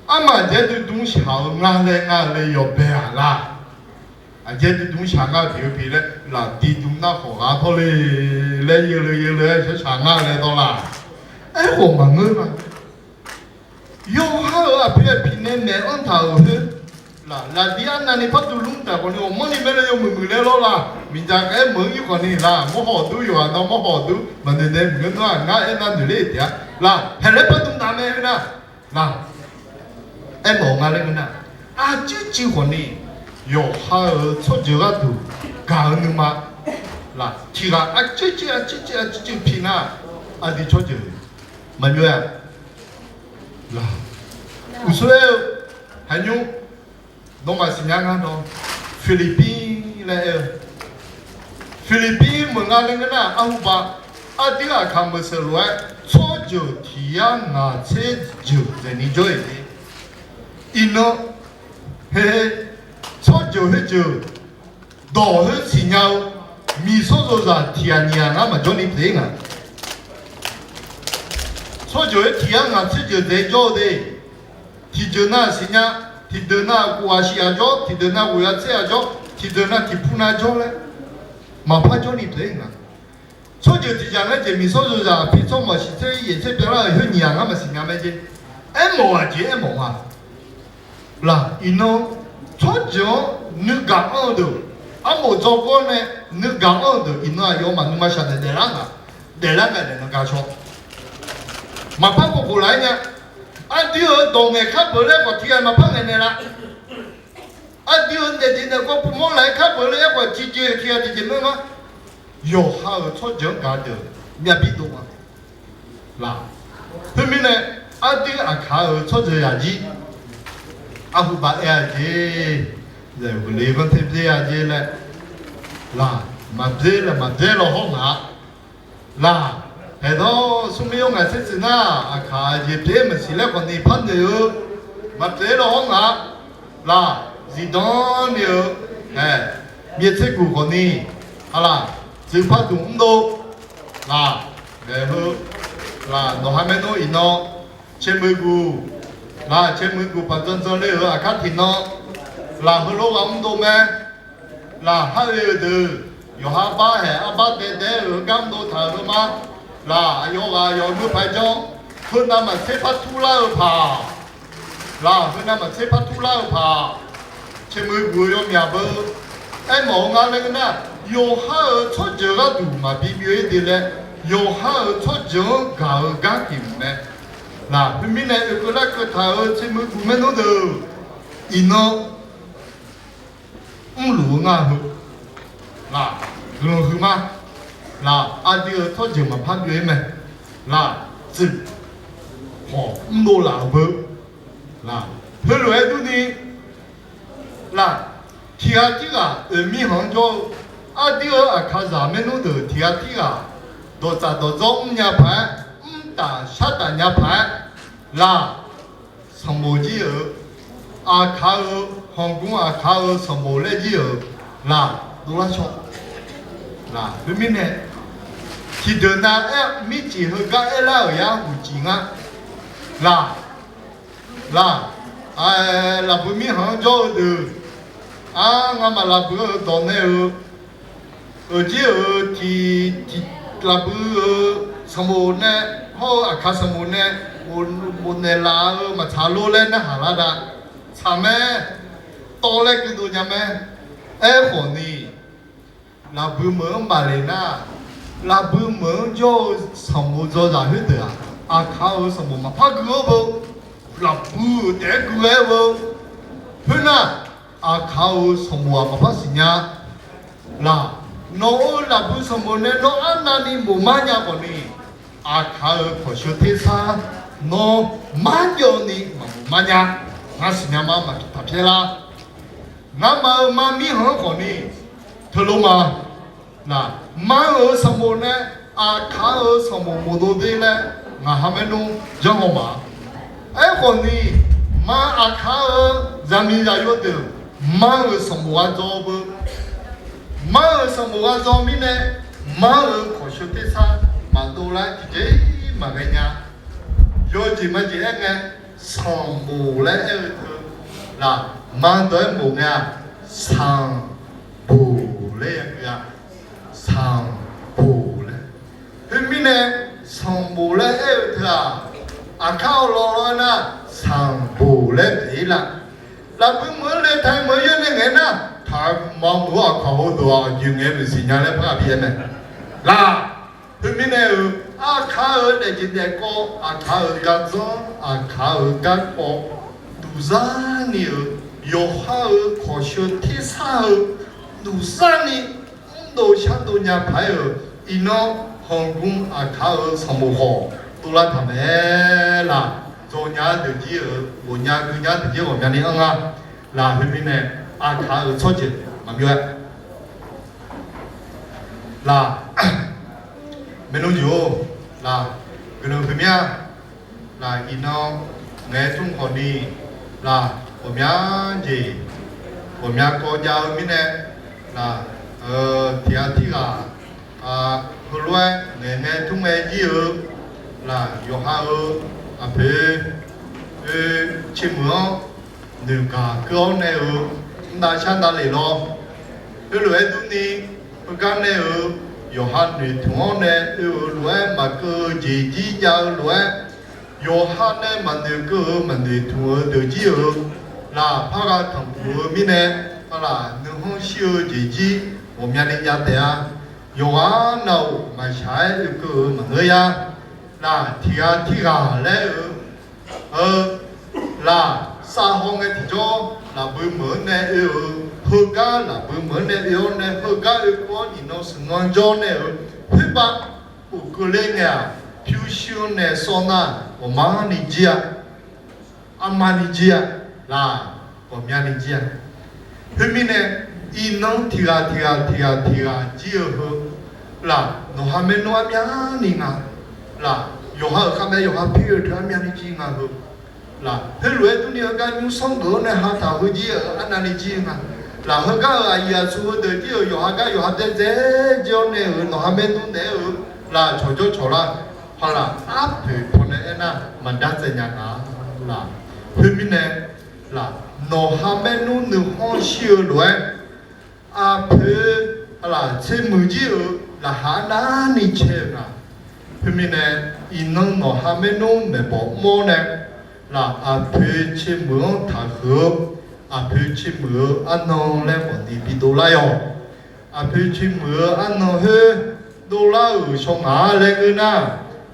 Armaf aqjaer duidui shaq-eu nga laer nga le yawbae-aq laq. Aqjaer duidui shaq nga-eu tiq heu piq laer lafdiq dui nar khawf ghaq tawr le laer yeule yeule-aer shaq nga laer tawr laq. Aerkhawf maqngeur nga. Yawqha-euq aqpoeq aqpiq nae maeq-anr taq-euq khoer laq, lafdiq arnavni par duv lmr taq khawfni ghawqmanrni maerla yawmuiq muiq laer lawr laq. Miqdzaq khaer meuq-ir khawfni laq, mawrhaw dur yawqha nan mawrhaw dur maqnoeq nae maqngeur nar-aq, ngar aernar noeq ler-eu taef-a laq. Haeqlaer par dm taq mae-eu nar laq. Aermawf nga laer ngeur nar, aqcuiv cuiv khawfni yawqha-euq tsawrjeuq gharduq gaq-eu nuima laq, tiq ghaq aqcuiv cuiv aqcuiv cuiv aqcuiv cuiv pi nar, aqdui tsawrjeuq maqnyoer-a laq. Uqshoe-eu haeqnymr nawmaf siqnya ngar dawr, Filipir laer aer-eu, Filipir meuq nga laer ngeur nar, arhuba aqdui aqkaq meuq seuq lof-aer tsawrjeuq tiq yar ngaq tser jeuq dzaeqni jawr-iq de. Iqnan, he, tsawrjeuq khoerjeuq dawq khoer siqnya-eu miqsawr zozaq tiq ghaq nyiq ghaq ngar maqjawr ni pyeuf-ir nga. Tsawrjeuq khoer tiq yar ngaq tser jeuq dzaeq jawr-eu de. Tiqjeuq nar siqnya, tiqdeuq nar khof ghaq shif ghaq jawr, tiqdeuq nar ghof ghaq tser ghaq jawr, tiqdeuq nar tiqpur nar jawr laer maqpar jawr ni pyeuf-ir nga. Tsawrjeuq tiqjaq laer jeq miqsawr zozaq aqpi tsawrmawq shiq tser yaeq tser byanlar-euq khoer nyiq ghaq ngar maqsiq nya mae jeq. Aermawf ghaq jeq aermawf nga laq. Iqnan tsawrjeuq-anr nuigaq anr-eu deuq, armof dzawrgawr nae nuigaq anr-eu deuq iqnan aqyawfmaf nuima shaqnaeq daeflar nga. Daeflar ngae naeq nan gar shawr, maqpar pov khof laf-aer nya. Aqdui-euq dawq ngaeq kar peuq laer khawf tiq ghaq maqpar ngaeq naeq laf. Aqdui-euq naeq jeq naeq kawv pumawr laf-aer kar peuq laer aerkhawf tiqjeq tiq ghaq tiqjeq mr-eu ma. Yawqha-euq tsawrjeuq-anr gaq deuq myav bi dov ma laq. Khoermirnae, aqdui aqkaq-euq tsawrjeuq zaqjir arhuba aer-a jeq, zaeq ghofle ghanr ter byaer-a jeq laer laq, maqbyaer laer maqbyaer law hawr ngaq laq. Haeqdawr smrmir-awr ngaq tser tsuif nar, aqkaq jeq byaer maqsiq laer khawfni par noeq-eu maqbyaer law hawr ngaq laq. Zifdan ni-eu, ae, myaev tser guq khawfni, a laq, tsuif par duq mrdov laq. Ae, heu laq, nawqha maernmr iqnan caermuiq guq laq, caermuiq guq paq dzandzan le-euq aqkar tiqnan laq, heulof ghaq mrdov mae laq. Har oe-euq deuq Yawqha bar haeq arbar daev daev-eu heugar mrdov taq-euq heu ma. Laq, aqyawf ghaq yawq-eu meuq paq janr, heu navmaqtser par turlar-eu paq. Laq, heu navmaqtser par turlar-eu paq. Caermuiq guq-eu yawmyaq beu aermawf-eu nga laer ngeur nar, yawqha-euq tsawrjeuq gharduq maqbi byoe-ir de laer, yawqha-euq tsawrjeuq-anr gaq-eu gar pyeuf-euq mae. Laq, khoermirnae oekeuv larkeuv taq-euq caermuiq guq maernmr deuq, iqnan mrluf-eu ngar heu. Laq, guiqlanq huiqma. Laq, aqdui-euq tsawrjeuq maqpar byoe-ir mae. Laq, tsuif khawf mrdov laf-euq beu. Laq, heulof-aer durni, laq, tiqghaq tirghaq oeqmir hanq-anr jawr-eu, aqdui-euq aqkaqzaq maernmr deuq tiqghaq tirghaq dawqtsaf dawqdzawr mrnya paq-aer, mrtaf shartaf nya paq-aer, laq, sanqbof jir-euq, aqkaq-euq, hanqgmr aqkaq-euq sanqbof laer jir-euq, laq, dovlar shaw. Laq, khoermirnae, tiqdeuq nav-aer mircif heugar aerlar-euq yar huqcif nga. Laq, laq, laqbui mirkhanq-anr jawr-eu deuq, ar, ngamaf laqbui-eu dawq nae-euq, euq jir-euq tiq, tiq, laqbui-eu sanqbof nae hawr-eu aqkaq sanqbof nae bof naeqlaf-eu maqtsaq lor laer narhaq lar da. Tsaq mae, tawv laer guirdov nya mae. Aerkhawf ni, laqbui meuq-anr bafle nar, laqbui meuq-anr jawr-eu sanqbof dzawzaq khoerdeuq-aq, aqkaq-euq sanqbof maqpar gui-awr beu, laqbui-euq taef-aer gui-aer beu. Khoernar, aqkaq-euq sanqbof-aq maqpar siqnya. Laq, nawq-euq laqbui sanqbof nae nawr arnavni moq mar nya khawf ni, aqkaq-euq kawqsheu tersar nawr marjawv ni maqmoq mar nya. Ngar siqnya ma, maqtaq pyaer lar. Ngamaf-euq mar mirkhanq-anr khawf ni teulof ma. Laq, mar-euq sanqbof nae aqkaq-euq sanqbof moqdov der laer ngaq ha maernmr janrhaw ma. Aerkhawf ni, mar aqkaq-euq zaqmiq zaqyo deuq mar-euq sanqbof ghar dzaw beu. Mar-euq sanqbof ghar dzaw mirnae, mar-euq kawqsheu tersar maqdov lar tiqjeq maqghae nya. Yawjeq majeq aer ngae, sanqbof laer aer-eu teu, laq, mar dawq-aer bof ngae-aq, sanqbof laer ya-a. Sanqbof laer. Khoermirnae, sanqbof laer aer-eu teu-aq, aqkar-awr lawrlawr-aer nar, sanqbof laer pyeuf-ir laf. Lafbui meuq-anr le taq-eu meuq-anr yaer nae ngaeq nar, taq-eu maqmuiq-awr aqkaq heudeuq-aq aqjeq ngaeq-aer maqsiq nya laer par ghaq bi aer mae. Laq, khoermirnae-euq aqkaq-euq daefjeq daefkawv, aqkaq-euq gardzanr, aqkaq-euq garkawv, duqzarni-euq, yawqha-euq kawqsheu tersar-eu, duqzarni mrdov shardov nya paq-aer-euq, iqnan hanqgmr aqkaq-euq sanqbof khawf dovlar taq mae. Laq, dzaw nya deuq jir-euq, ghofnya gui nya deuq jir ghawqmyani anr nga. Laq, khoermirnae, aqkaq-euq tsawrjeuq maqmyawr-aer, laq, maernmr jeq-or, laq, guiqlanq huiq mir-a. Laq, iqnan ngaeq-aer tmr khawf ni, laq, ghawqmya jeq, ghawqmya kawv jav-eu mirnae, laq, tiq ghaq tirghaq heulof-aer ngaeq ngae tmr ngae jir-eu, laq, yawqha-euq aqpoeq oe, cemuiq-anr noeqgaq keuv-awr nae-euq mrdav shar dav lef lawr. Heulof-aer durni, heugar nae-euq yawqha noeqtmq-anr nae oe-euq lof-aer maqkeuv-eu jeq jir jav-eu lof-aer, yawqha nae maqnoeq keuv-euq maqnoeq tmq-eu deuq jir-euq, laq, par gha tanqpuq-eu mirnae, arlaq, nuikhanr shir-eu jeq jir ghawqmyani jav taef-a. Yawqghaq nav-euq maqshaq-aer oekeuv-euq maqngeur ya. Laq, tiq ghaq tirghaq laer-eu, eu, laq, savhaw ngae tiqjawr lafbui meuq-anr nae oe-euq, heugar lafbui meuq-anr nae oe-awr nae heugar oekeuv-awr iqnan smq nan jawr nae-euq, khoerbav uqkeuv ler ngae-aq, pyurshuir-anr nae sawr nar, ghawqmyani jir-a. Armani jir-a. Laq, ghawqmyani jir-a. Khoermirnae, iqnan tiq ghaq tiq ghaq tiq ghaq tiq ghaq jir-eu heu, laq, nawqha maernmr armyani nga. Laq, yawqha-euq khar mae, yawqha pir-eu teu armyani jir nga heu. Laq, heulof-aer durni heugar nymrsanr geuf-anr nae hataq heu jir-euq arnavni jir nga. Laq, heugar-euq aqyuif aqtsu heudeuq jir-euq yawqha gar yawqha daedzae jir-awr nae-euq nawqha maernmr naeq-aer-eu, laq, cawqjawr cawqlar, paqlaq arpoeq pawnae aernar maqdar tsaev nya nga. Laq, khoermirnae, laq, nawqha maernmr nuikhanr shir-eu lof-aer, aqpoeq Arlaq tsermuiq jir-euq laqkhaq arnavni cae-eu nga. Khoermirnae, iqnan nawqha maernmr maeqbawq mr-awr nae, laq aqpoeq tsermuiq-anr taqhuiq-eu, aqpoeq tsermuiq-eu arnan laer khawfni bidov lar-awq. Aqpoeq tsermuiq-eu arnan khoer dovlar-euq shaw ngaq-a laer ngeur nar,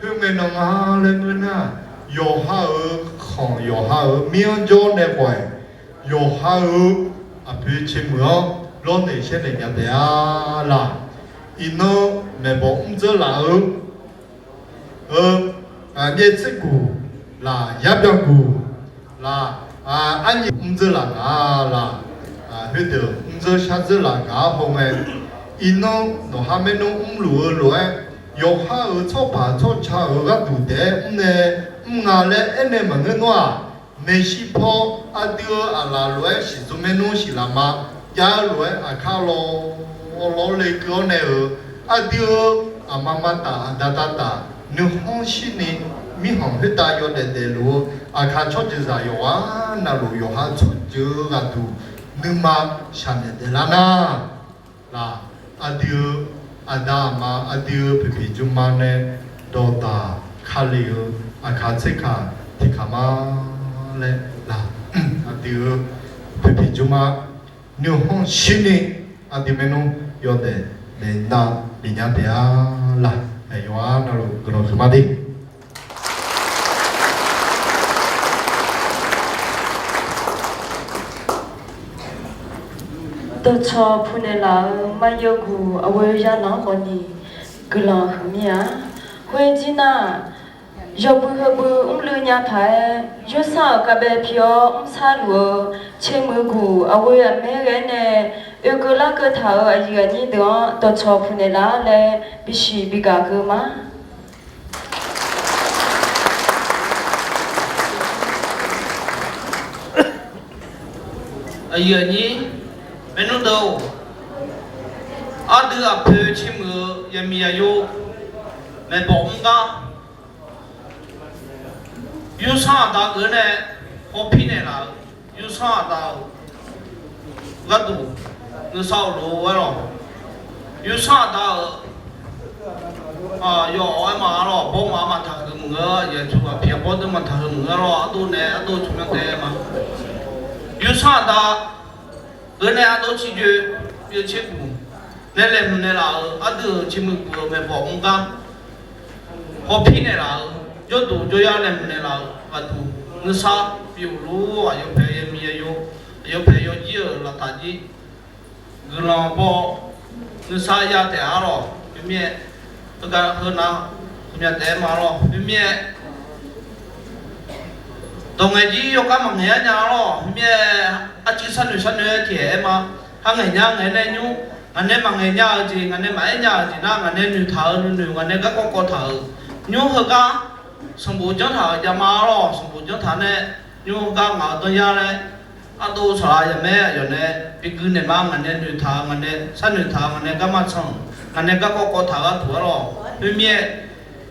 khoerngae nan nga laer ngeur nar, yawqha-euq khanq yawqha-euq mir-anr jawr nae khawf-iq, yawqha-euq aqpoeq tsermuiq-anr lawrnaeq shaernaeq nya taef-a laq. Iqnan maeqbawq mrdzeur laf-eu, eu, byaev tserguq laq, yarbyan guq laq, arnyiq mrdzeur laf ngaq laq, khoerdeuq mrdzeur shardzeur laf gaq-ar hawngae, iqnan nawqha maernmr mrluf-eu lof-aer, yawqha-euq tsawrpaq tsawrca-euq gharduq taef-aer mrnae mr nga laer aernaeq maqngeur nawr-aq, maeqshi paw aqdui-euq aqlaf lof-aer siqdzmr maernmr siqlaq ma. Jav-eu lof-aer aqkar lawr lawr le keuv-awr nae-euq, aqdui-euq aqma ma taf aqda da taf nuikhanr shirni mirkhanq khoertav yawdaef daefluf-eu aqkar tsawrjeuq zaq yawqghaq navluf yawqha tsawrjeuq-eu ghaqduq nuima shaqnaeq daeflar nar, laq, aqdui-euq aqda aqma aqdui-euq poeqpiq jmrma nae dawqdaq kale-eu aqkar tserkaq tiqkaq ma laer laq, aqdui-euq poeqpiq jmrma nuikhanr shirni aqdui maernmr yawdaef daefnav bifnya taef-a laq. Aqyawf-anr navluf guiqlanq huiqma de. Dawqcawq puq naeqlaf-eu maryawguq aqghoe yalanq-anr khawfni guiqlanq huiqmir-a. Khoerjir nar, yawbui heubui mrluiv nya paq-aer, yawsanr-euq kavbae pi-awr mrsar luf-eu tsermuiq guq aqghoe aqmaer ghae nae oekeuv larkeuv taq-euq aqyuif aqnyir deuq-anr dawqcawq puq naeqlaf laer bisiq bigaq keuv ma. Aqyuif aqnyir, maernmr deuq-or, aqdui aqpoeq tsermuiq-eu yaqmiq yaqyo maeqbawq mr gar, yawsanr aqda geuf nae hawpir naeqlaf-euq, yawsanr aqda-euq gharduq nuisar-eu lof-aer lawq. Yawsanr aqda-euq yawf-awr aer ma-a lawq, bawrma-anr maqtaq huiq maqngeur, aqyuif aqtsu aqpiq aqbawr deuq maqtaq huiq maqngeur lawq, ardov nae ardov tsawrmyanr taef-aer ma. Yawsanr aqda geuf nae ardov ciqjoe, yawtser guq nae laeqhmq naeqlaf-euq aqdui-euq tsermuiq guq-eu maeqbawq mr gar, hawpir naeqlaf-euq, jawrduq jawryar laeqhmq naeqlaf-euq ghaqduq nuisar bif-euq lof-aer, aqyawf paeq yaqmiq yaqyo, aqyawf paeq yawjir-euq laqtaf jir guiqlanq baw nuisar ya taef-a lawq. Khoermirnae, heugar heunav heumya taef-aer ma lawq. Khoermirnae, dawq ngaeq jir yawkhav maqngaeq-aer nya-a lawq. Khoermirnae, arcuiv sharnoeq sharnoeq-aer tiqhaeq-aer ma. Kharngaeq nya ngaeq nae nymr, ngaq nae maqngaeq nya-eu jeq, ngaq nae maqaer nya-eu jeq nar, ngaq nae noeqtaq-euq nuinoeq, ngaq nae garkawv kawv taq-euq nymr heugar sanqbof janr taq-euq javma-a lawq. Sanqbof janr taq nae nymr heugar ngaq-euq danr yar laer ardov saqlaq yaqmaer aqyawf nae bi gui naeq ma. Ngaq nae noeqtaq-euq, ngaq nae sharnoeq taq-euq, ngaq nae garma tsanq, ngaq nae garkawv kawv taq-euq gharduq-a lawq. Khoermirnae,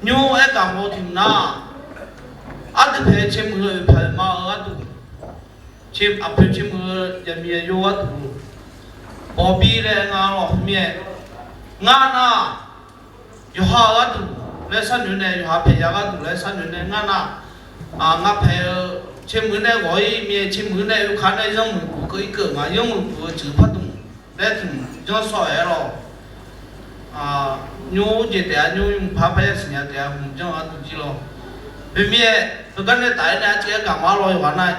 nymr aergaq mawr tiq mq nar, aqdui paeq tsermuiq-eu oeqpaq oeqma-eu gharduq, aqpoeq tsermuiq-eu yaqmiq yaqyo gharduq bawqbi laer nga lawq. Khoermirnae, ngar nar, yawqha-euq gharduq laer sharnoeq nae, yawqha paeq ya gharduq laer sharnoeq nae ngar nar, ngar paeq-eu tsermuiq nae ghawq-ir mir-aer, tsermuiq nae oekaq nae yanrmuiq guq keuv-ir keuv nga, yanrmuiq guq-eu tsuif pardmq laer tiq mq janr sawr-aer lawq. Nymr jeq taef-a, nymr mqpar parya siqnya taef-a, hmq janr-eu gharduq jir lawq. Khoermirnae, heugar nae taf-aer nae arcuiv aergaq ma lawq. Yawqghaq nar,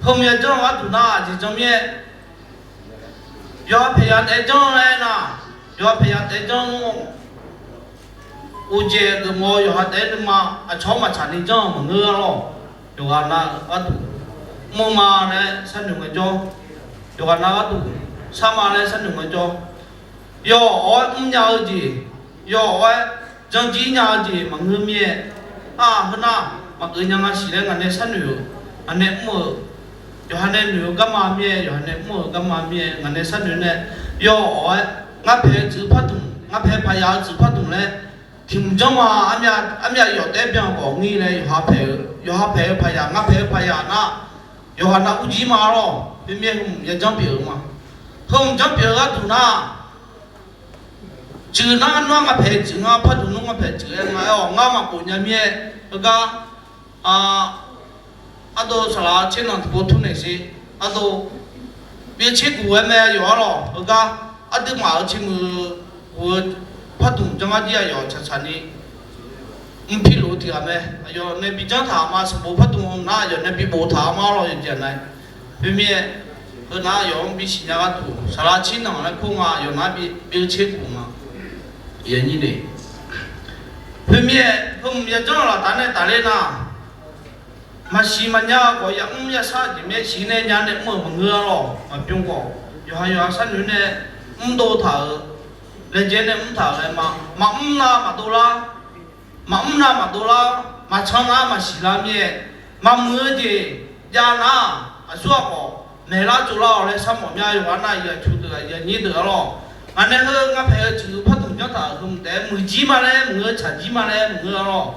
heumya janr-eu gharduq nar aqjeq janr mir-aer, yawqha paeq ya taef janr-eu laer nar, yawqha paeq ya taef janr-eu uqjeq geufmawf-eu yawqha taef-aer nuima aqcawq-anr maqtsaq ni janr-eu maqngeur-a lawq. Yawqghaq nav gharduq mr-eu ma laer sharnoeq ngaejawr, yawqghaq nav gharduq shar ma laer sharnoeq ngaejawr, yawf-awr aer mrnya-eu jeq, yawf-awr aer janjir nya-eu jeq maqngeur mir-aer, aq, heunar maqgeuf nya nga siq laer ngaq nae sharnoeq-euq, ngaq nae mr-euq, yawqha nae noeq-eu garma mir-aer, yawqha nae mr-euq garma mir-aer ngaq nae sharnoeq nae, yawf-awr aer ngar paeq-eu tsuif pardmq, ngar paeq paqya-eu tsuif pardmq laer tiq mq janr ma. Armyav yawf taef-aer byan ghawq ngir laer yawqha paeq-eu, yawqha paeq-eu paqya, ngar paeq-eu paqya nar, yawqghaq nav urjir ma lawq. Khoermirnae, heu mq ya janr pyeuf-eu ma. Heu mq janr pyeuf-eu gharduq nar, Cuif nar ngar ngaq paeq cuif nga, par dmq nmr ngaq paeq cuif-aer nga aer-awq, ngar maqbof nya mir-aer heugar, ardov saqlaq tser nanq tiqpov turnaeq siq, ardov bi tser guq-aer mae aqyawf arlawq. Heugar aqduimaf-euq tsermuiq guq-eu par dmq janr ngar jir aqyawf tsaqtsaq ni mrpir lof-eu tiq ghaq mae. Aqyawf nae bi janr taq ma, sanqbof par dmq nar aqyawf nae bi boftaq ma arlawq, yawqjeq nar-aer. Khoermirnae, heunar aqyawf-anr bisiq nya gharduq saqlaq tser nanq laer kur nga, aqyawf nar bi tser guq nga. Khoermirnae, heumq yajanr-eu laftav nae tafler nar, maqsiq maqnya khawf yamr yashar jeq mae, siq nae nya nae mr-euq maqngeur arlawq. Maqbymr khawf yawqha yawqha sharnoeq nae mrdov taq-euq, laejae nae mr taq-euq laer ma. Maqmr nar maqdov lar, maqmr nar maqdov lar, maqcan nar maqsiq lar mir-aer, maqmuiq-eu jeq jav nar, aqsur ghaq khawf maeqlar tsovlar-awq laer sharmawf mya. Yawqghaq nar aqyuif aqtsu deuq aqyuif aqnyir deuq arlawq, ngaq nae heu ngar paeq-eu cuif par dmq janr taq-euq heu mq taef-aer muiq jir ma laer maqngeur, tsaq jir ma laer maqngeur arlawq.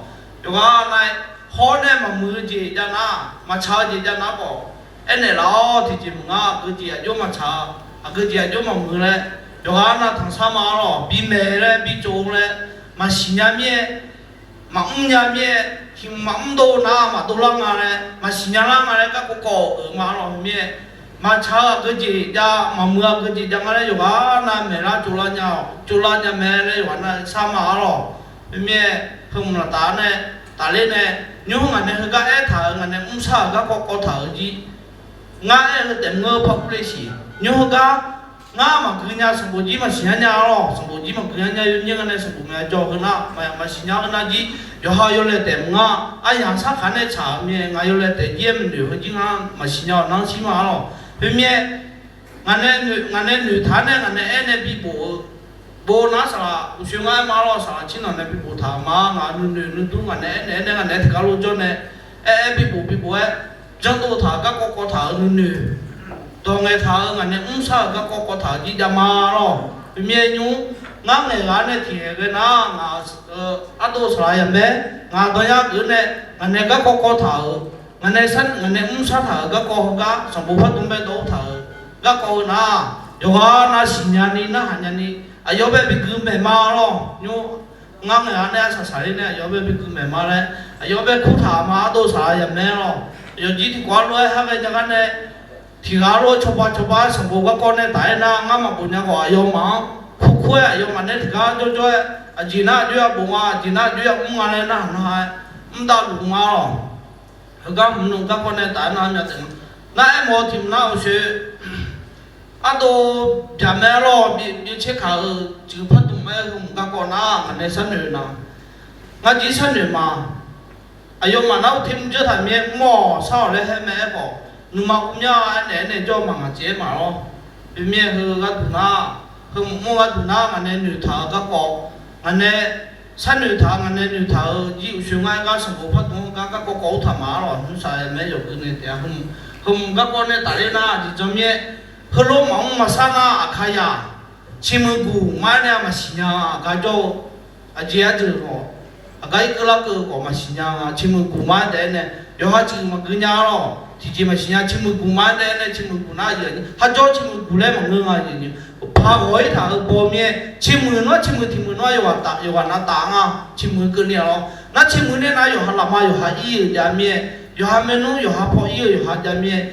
Yawqghaq nar-aer hawr nae maqmuiq-eu jeq jav nar, maqtsaq-eu jeq jav nar khawf, aernaeq laf-awr tiqjeq maqngeur, aqgeu jeq aqjox maqtsaq, aqgeu jeq aqjox maqmuiq laer, yawqghaq nav tanqsar ma arlawq. Bimaeq laer bitsov laer maqsiq nya mir-aer, maqmr nya mir-aer, tiq maqmr dov nar maqdov lar nga laer, maqsiq nya lar nga laer garkawv kawv-euq ma arlawq. Khoermirnae, maqtsaq-eu aqgeu jeq jav, maqmuiq aqgeu jeq jav nga laer yawqghaq nav maeqlar tsovlar nya-awq, tsovlar nya mae laer yawqghaq nav sar ma arlawq. Khoermirnae, heumq laftav nae tafler nae, nymr ngaq nae heugar aertaq-euq ngaq nae mrshar-euq garkawv kawv taq-euq jir, ngar aer-eu taef mr-eu par urler siq. Nymr heugar ngar maqgui nya, sanqbof jir maqsiq nya nya arlawq. Sanqbof jir maqgui nya nya, yawnyir nga nae sanqbof maeq jawr-eu heunar, maqsiq nya heunar jir, yawqha yawlaeq taef mr nga. Aryaq sarkaq nae tsaq-eu mir-aer ngaq yawlaeq taef jir-aer maqnoeq heu jir ngar maqsiq nya-awq nar shir ma arlawq. Khoermirnae, ngaq nae noeqtaq-aer nae ngaq nae aernae bibof-eu, bof nar saqlaq uqshoe ngar aer ma arlawq. Saqlaq tser nanq nae bibof taq ma, ngaq nuinoeq nuidur ngaq nae aernaeq aernae ngaq nae tiqgar lof jawr nae aer-aer bibof bibof-aer, janrdov taq-euq garkawv kawv taq-euq nuinoeq, dawq ngaeq taq-euq ngaq nae mrshar-euq garkawv kawv taq-euq jir jav ma arlawq. Khoermirnae nymr, ngar ngaeq ghaq nae tiqghae ghae nar ngaq ardov saqlaq yamaer, ngaq dawq ya geuf nae ngaq nae garkawv kawv taq-euq, ngaq nae sar ngaq nae mrshar taq-euq garkawv heugar sanqbof par dmq bae dawv taq-euq garkawv heu nar, yawqghaq nav siqnya ni narhaq nya ni, aqyawf bae bi gui maeq ma arlawq. Nymr, ngar ngaeq ghaq nae arsaq saqler nae aqyawf bae bi gui maeq ma laer aqyawf bae kurtaq ma ardov saqlaq yamaer arlawq. Aqyawf jir tiqkawv-a lof-aer har ghae nya gar nae, tiqghaq lof-aer cawba cawba-aer sanqbof garkawv nae taf-aer nar ngar maqbof nya khawf aqyawfmaf-anr kurkur-aer aqyawfmaf nae tiqgar jawrjawr-aer, aqjeq nar aqjox ya bof nga, aqjeq nar aqjox ya mr nga laer narhaq narhaq-aer, mrdavluf ma arlawq. Heugar hmq nmr garkawv nae taf-aer nar myav taef nga. Nar aermawf-eu tiq mq nar uqshoe ardov byaqmae arlawq, bi tser kaq-euq cuif par dmq-aer heu mq garkawv nar ngaq nae sharnoeq nar, ngar jir sharnoeq ma. Aqyawfmaf nar uqter mr jawr taq mir-aer mr-awq shar-awq laer haer mae aerkhawf, nuima urmyanr-a aernaeq aernaeq jawr-eu maqngaq jeq-aer maqlawr. Khoermirnae heu gharduq nar, heu mq mr gharduq nar ngaq nae noeqtaq-euq garkawv, ngaq nae sharnoeq taq-euq, ngaq nae noeqtaq-euq jir uqshoe ngar aer gar sanqbof par dmq-eu gar garkawv kawv ur taq ma arlawq. Nuisar-aer mae yawqgeu nae taef-a heu mq garkawv nae tafler nar aqjeq janr mir-aer, heulof maqmr maqshar nar aqkar ya, ciqmuiq guq ma-aer nae maqsiq nya-a aqgar jawr-eu, aqjeq ardeuq khawf, aqgar irkeuv larkeuv khawf maqsiq nya nga. Ciqmuiq guq ma-aer taef-aer nae yawqha ciqmuiq maqgui nya arlawq. Tiqjeq maqsiq nya, ciqmuiq guq ma-aer taef-aer nae ciqmuiq guq nar aqyuif aqnyir har jawr ciqmuiq guq laer maqngeur nga aqyuif aqnyir. Paq ghawq-ir taq-euq baw mir-aer ciqmuiq nawr ciqmuiq tiq muiq nawr yawqghaq taf yawqghaq nav taf nga. Ciqmuiq keuvni-a lawr. Nar ciqmuiq nae nar yawqha lafma yawqha ir-euq jav mir-aer, yawqha maernmr yawqha paw ir-eu yawqha jav mir-aer,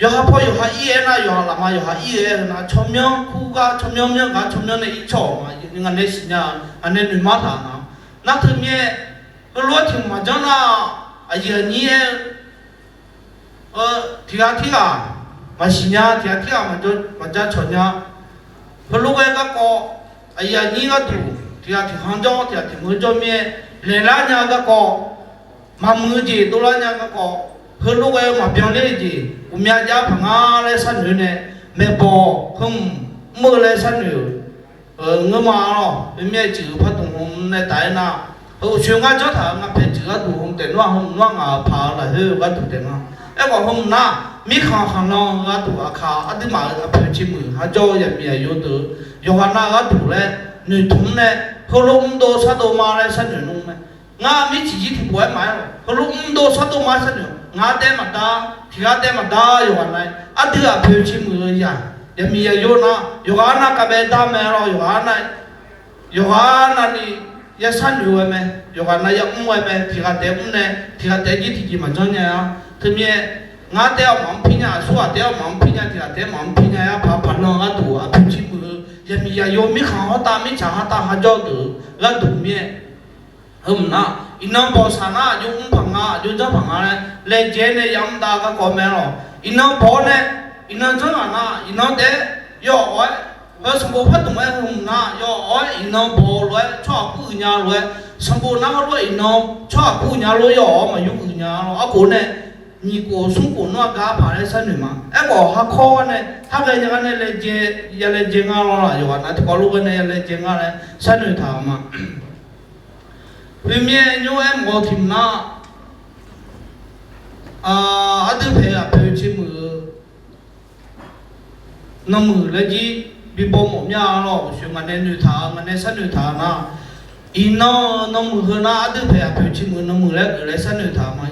yawqha paw yawqha ir-aer nar yawqha lafma yawqha ir-eu aer-eu nar tsawrmyanr kur gar tsawrmyanr myanr gar tsawrmyanr nae ir cawq-awq ma. Ngaq nae siqnya-eu, ngaq nae noeqmar taq nga. Nar teu mir-aer, heulof-aer tiq mq maqjanr nar, aqyuif aqnyir aer-eu tiq ghaq tirghaq maqsiq nya, tiq ghaq tirghaq maqja cawq nya. Heulof-aer garkawv, aqyuif aqnyir gharduq tiq ghaq tiq khanq jawr tiq ghaq tiq meuq jawr mir-aer laeqlar nya-eu garkawv, maqmuiq-eu jeq dovlar nya-eu garkawv, heulof-aer maqbyan ler-eu jeq ghawqmya jav paq nga laer sharnoeq-eu nae, maeqbawq heu mq mr-eu laer sharnoeq-euq ngeur ma lawr. Khoermirnae cuif-eu par dmq hmq nae taf-aer nar, heu uqshoe ngar janr taq-euq ngar paeq cuif gharduq hmq taef nar-aq, heu mq nar ngaq-euq paq-eu lafkhoer-eu gharduq taef nga. Aerkhawf heu mq nar mirkhanq khanqlan-eu gharduq aqkaq aqduimaf-euq aqpoeq ciqmuiq har jawr-eu yaqmiq aqyawf deuq-eu yawqghaq nav-eu gharduq laer noeqtmq-anr nae, heulof mrdov shardov ma laer sharnoeq nmr mae. Ngar mirciq jir tiqpov-aer maqaer lawq. Heulof mrdov shardov ma sharnoeq, ngar daef maqdar, tiq ghaq daef maqdar yawqghaq nav-aer aqdui aqpoeq ciqmuiq-eu yaq, yaqmiq yaqyawr nar yawqghaq nav kavbae dar mae lawr. Yawqghaq nav-aer Yawqghaq navni ya sharnoeq ghae mae, yawqghaq nav ya mr ghae mae, tiq ghaq taef mr nae, tiq ghaq taef jir tiqjeq maqjanr nya-a. Teumirnae, ngar taef-aer maqmr pir nya, aqsur ghaq taef-aer maqmr pir nya, tiq ghaq taef-aer maqmr pir nya-a. Paq paqnan gharduq aqpoeq ciqmuiq-eu yaqmiq yaqyo mirkhanq hawrtav mirtsaq hawrtav hajawr deuq-eu gharduq mir-aer, heu mq nar, iqnan bawq saq nar aqjox mr paq nga, aqjox janr paq nga laer laejae nae yamr dav garkawv mae lawq. Iqnan bawq-awr nae, iqnan janr ghaq nar, iqnan taef-aer yawawq-aer, heu sanqbof pardmq-aer heu mq nar, yawawq-aer iqnan bawq lof-aer tsawrhaq kur uiq nya lof-aer, sanqbof nar hawrlof-aer iqnan tsawrhaq kur uiq nya lof yawawq-aer maqyur uiq nya lawq. Arkhof nae nyiq khof smr khof nar gar paq laer sharnoeq ma. Aerkhawf harkawr-aer nae harghae nya gar nae laejae, ya laejae nga lawr laf, yawqghaq nav tiqkawv lof ghae nae ya laejae nga laer sharnoeq taq-euq ma. Khoermirnae nymr aermawf-eu tiq mq nar, aqdui paeq aqpoeq ciqmuiq-eu nanmuiq laer jir bibaw mawf mya lawq. Uqshoe ngaq nae noeqtaq-eu, ngaq nae sharnoeq taq-eu nar, iqnan-eu nanmuiq heu nar aqdui paeq aqpoeq ciqmuiq nanmuiq laer geuf laer sharnoeq taq-eu ma.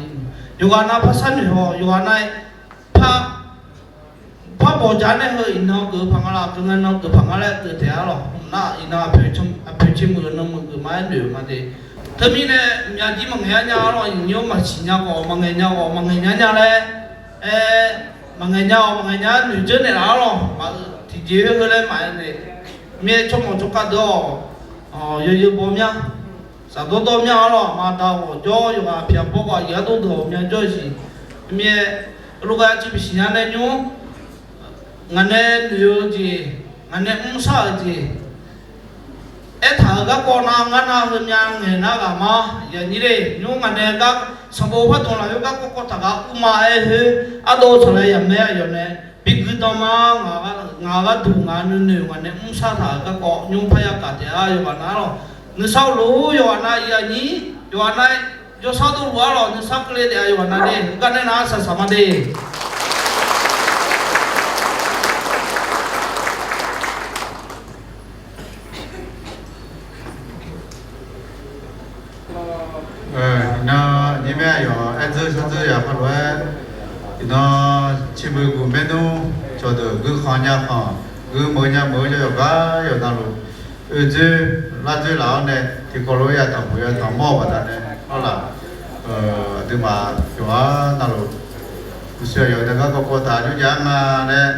Yawqghaq nav par sharnoeq haw, yawqghaq nav par Par bawqjaq nae heu iqnan geuf paq nga laf, geuf ngae nan geuf paq nga laer geuf taef-a lawq. Nar iqnan aqpoeq ciqmuiq-eu nanmuiq geuf ma-aer noeq-eu ma de. Teumirnae mqyav jir maqngaeq-aer nya-a lawq, iqnymr maqsiq nya khawf maqngaeq nya khawf maqngaeq nya nya laer, aer, maqngaeq nya-awq maqngaeq nya-aer noeqdzeur naeqlaf-a lawq. Maqeu tiqjeq-aer heu laer maqaer nae, mir-aer tsawrmawq tsawrkar deuq-awq, yawzeu baw mya, shafdawr dawr mya-a lawq. Aqma da ghawq jawr, yawqghaq pyaq bawr ghaq aqyuif ardov deuq ghawqmya jawr-eu siq. Mir-aer, heulof ghae aqcuiv bisiq nya nae nymr ngaq nae noeq-eu jeq, ngaq nae mrshar-euq jeq, aertaq-euq garkawv nav ngar nav heumya ngaeq nar ghaq ma. Yaqnyir le nymr ngaq nae gar sanqbof pardmq lafkhoer garkawv kawv taq gar urma aer khoer, ardov saqlaeq yaqmae aqyawf nae bi guiqdan ma. Ngaq gharduq ngaq nuinoeq ngaq nae mrshar taq-euq garkawv nymr parya gaq taef-a. Yawqghaq nav-a lawq, nuisar-eu lof-aer yawqghaq nav iq aqnyir yawqghaq nav jawrshar dovluf-a lawq, nuisar keuvle taef-a. Yawqghaq nav le heugar nae nav arsaq saq ma de. Iqnan nyir maer aqyawf aer dzeur shar dzeur yaf khar lof-aer, iqnan ciqmuiq guq maernmr cawqdeuq guikhanq nyakhanq, guimeuq nyameuq-eu yawqgar yawqnavluf, oedzoer lardzoer laf-awr nae tiqkawv lof-aer ya tanqpuq ya tanqmawr-eu baqdanae, arlaf, aqduimaf yawqgar navluf, uqshoe aqyawf nae garkawv kawv taq jawrjav-aer nga laer,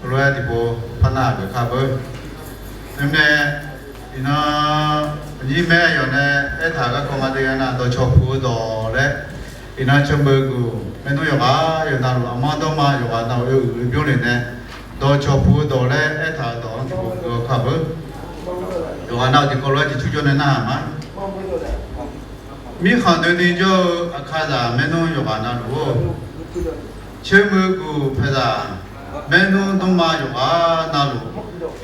lof-aer tiqpov par nar-aq geuf kar beur. Teumirnae, iqnan nyir maer aqyawf nae aertaq-euq garkawv nga de nar, dawqcawq puq-eu dawq laer, iqnan ciqmuiq guq maernmr yawqghaq yawqnavluf, aqmanr dawrma yawqghaq navluf yawuiq bymr le nae, dawqcawq puq-eu dawq laer aertaq-euq dawq-anr tiqpov guihaw kar beur. Yawqghaq navluf tiqkawv lof-aer tiqcur jawr nae narhaq ma. Mirkhanq doeni jawr-eu Aqkaqzaq maernmr yawqghaq navluf-or, ciqmuiq guq paeqzaq maernmr dmrma yawqghaq navluf,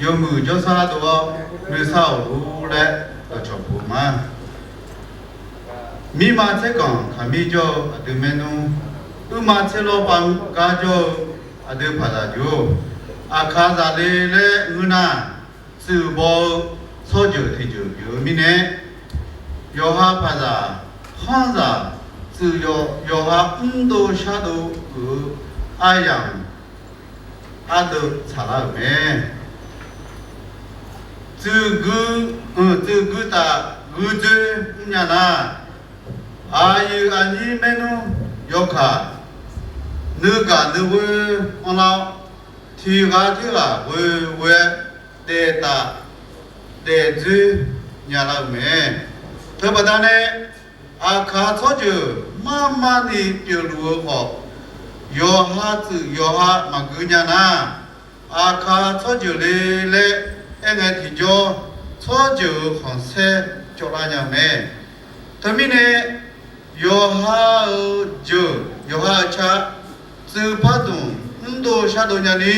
yawmuiq jawrshar dov-awr nuisar-awq lor laer dawqcawq puq-eu ma. Mirma tserganq kaqmir jawr-eu aqdui maernmr, uirma tserlawr pav gar jawr-eu aqdui paqzaq jur-or, Aqkaqzaq le laer ngeur nar, tsuif baw-eu tsawrjeuq tiqjeuq pyeuf-eu mirnae, yawqha paqzaq, khanrzaq, tsuif yawqha mrdov shardov geuf-eu aryamq ardeuv tsaqlar-euq mae. Tsuif gui, tsuif gui taf gui dzoer mrnya nar, aqyuif aqnyir maernmr yawkaq, nuigaq nuighoer anrlar-awr, tiq ghaq tirghaq ghoe ghoe-aer daef taf daef dzoer nyalar-euq mae. Teubaqda nae, Aqkaq tsawrjeuq marmarni pyeufluf-eu khawf, yawqha tsuif yawqha maqgui nya nar, Aqkaq tsawrjeuq le laer aerngae tiqjawr, tsawrjeuq-euq khanqsaer cawvlar nya-eu mae. Teumirnae, yawqha-euq jeuq yawqha-euq ca, tsuif pardmq mrdov shardov nyani,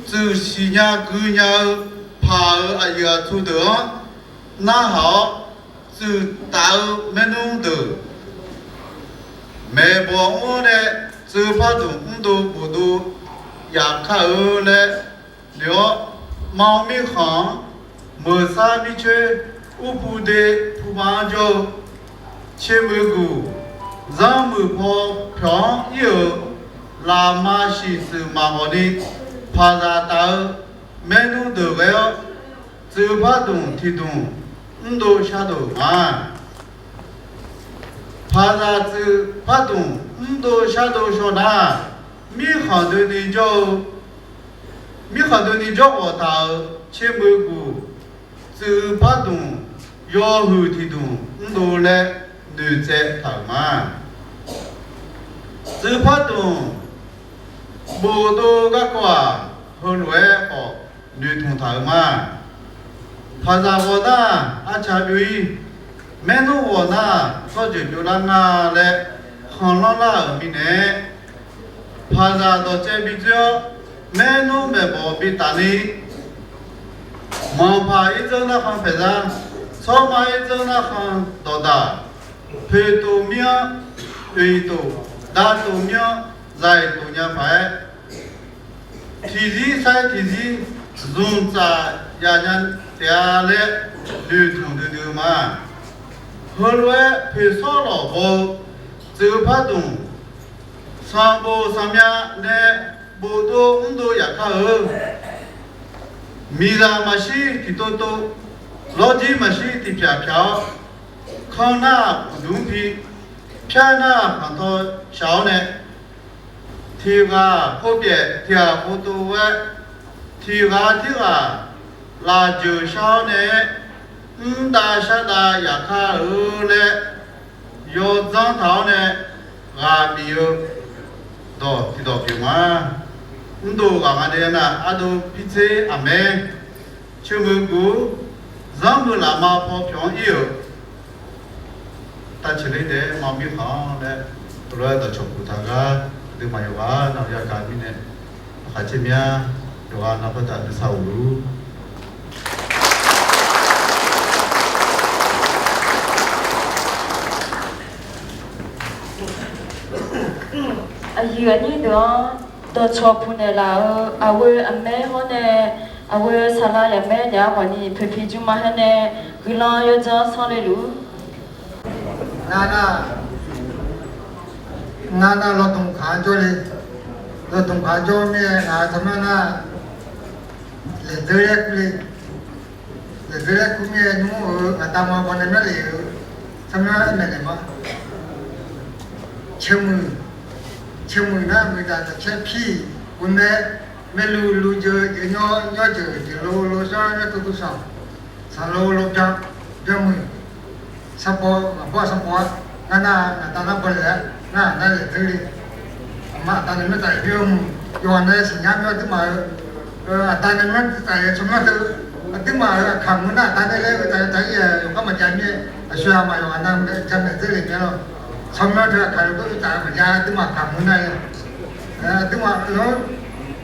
tsuif siqnya gui nya-eu paq-euq aqyuif aqtsu deuq-anr narhaq-awr, tsuif taf-eu maernmr deuq maeqbawq mr-awr nae, tsuif pardmq mrdov bofdov yaf kar-eu laer noeq-awr, mam mirkhanq-anr meuqsar mircoer urpuv de puma-anr jawr-eu, ciqmuiq guq zanrmuiq paw pyawq-anr ir-euq laqma shiqshuif maqghawq ni paqzaq taf-eu maernmr deuq ghae-awr, tsuif pardmq tiqdmq mrdov shardov-euq ma. Paqzaq tsuif pardmq mrdov shardov shaw nar, mirkhanq doeni jawr-eu, mirkhanq doeni jawr ghawq taq-euq Caermuiq guq, tsuif pardmq yawhuiq tiqdmq mrdov laer noeqtsaev taq-euq ma. Tsuif pardmq bofdov garkawv-aq, heulof-aer khawf noeqtmq taq-euq ma. Paqzaq ghawq nar, arcaq byov-ir, maernmr ghawq nar, tsawrjeuq byovlar nga laer khanqlanr lar-euq mirnae, paqzaq dawqtsaev bi dzoer-awr, maernmr maeqbawq bi tafni, manqpaq irdzeur narkhan paeqzar, tsawrma irdzeur narkhan dawqdaq, poeqtov mir-anr oeq tof, daqtof mir-anr zaiq tof nya paq-aer, tiqzir sair tiqzir zmqtsaf yaf nya taef-a laer noeqtmq duidui-eu ma. Heulof-aer poeqsawr lawq baw-eu tsuif pardmq, sanqbof sanqmya nae bofdov mrdov yafkar-eu, miqzaq maqshir tiqtovtov, lawrjir maqshir tiqpyaq pyaq-awr, kanr nar uqduq-anr pi, pyar nar khanqtaw shaq-awr nae, tiqghaq khof pyaeq tiqghaq khof tov-aer, tiqghaq tirghaq lafjeuq shar-awr nae-aer, mrdav shardav yafkar-eu laer yawdzanr taq-awr nae ghaq bif-eu dawq tiqdawq pyeuf ma. Mrdov ghaq nga de nar, ardov pirtser aqmaer, Caermuiq guq, zanrmuiq lafma paw pyawq-anr ir-euq, tavceqler daef-aer ma mirkhanq-anr laer, heulof-aer dawqcawq puq taq gar, aqduimaf yawqghaq navluf yagaq mirnae, aqkhaq caer mya, yawqghaq nav khoertav nuisar uq luf. Aqyuif aqnyir deuq-anr dawqcawq puq naeqlaf-euq aqghoe aqmaer hawr nae, aqghoe saqlaq yaqmaer nyaf-a khawfni poeqpiq jmrma haer nae guiqlanq yawdzanr sanr le luf-ur. Ngar nar, ngar nar lawdmq kaq-anr jawr le. Lawdmq kaq-anr jawr mir-aer ngaq-euq tsawrmyanr nar, laeqdzeur laer kur le. Laeqdzeur laer kur mir-aer nymr-euq ngaq da ma baw nae myanr lef-eu tsawrmyanr aer maeqnaeq ma. Caermuiq, caermuiq nar muiqdaq dawqcaer pir-iq, uqmae, maerlu lu jeuq jeuq nymr nymr jeuq jeuq lo lo sanr nymr tov tov sanq, sanq lo lo byan, byanmuiq, sanrbaw, ngaqbawr sanrbaw-a, ngar nar ngaq da nar baw le-a, ngar aqda laeqdzeur le. Aqma aqda nae myanr taf-euq byanmuiq, yawqghaq nae siqnya myanr aqduimaf-euq, aqda nae myanr taf-euq tsawrmyanr teu, aqduimaf-euq aqkaq muiq nar aqda nae laer-eu taf-eu taf-ir-a yawqgar maqjav mir-aer, aqshoeq aqmaf yawqghaq nav jamaeq dzeur le myanr lawr. Tsawrmyanr teu aqkaq lof dov-ir taf-eu maqjav aqduimaf aqkaq muiq nar-a. Aqduimaf-anr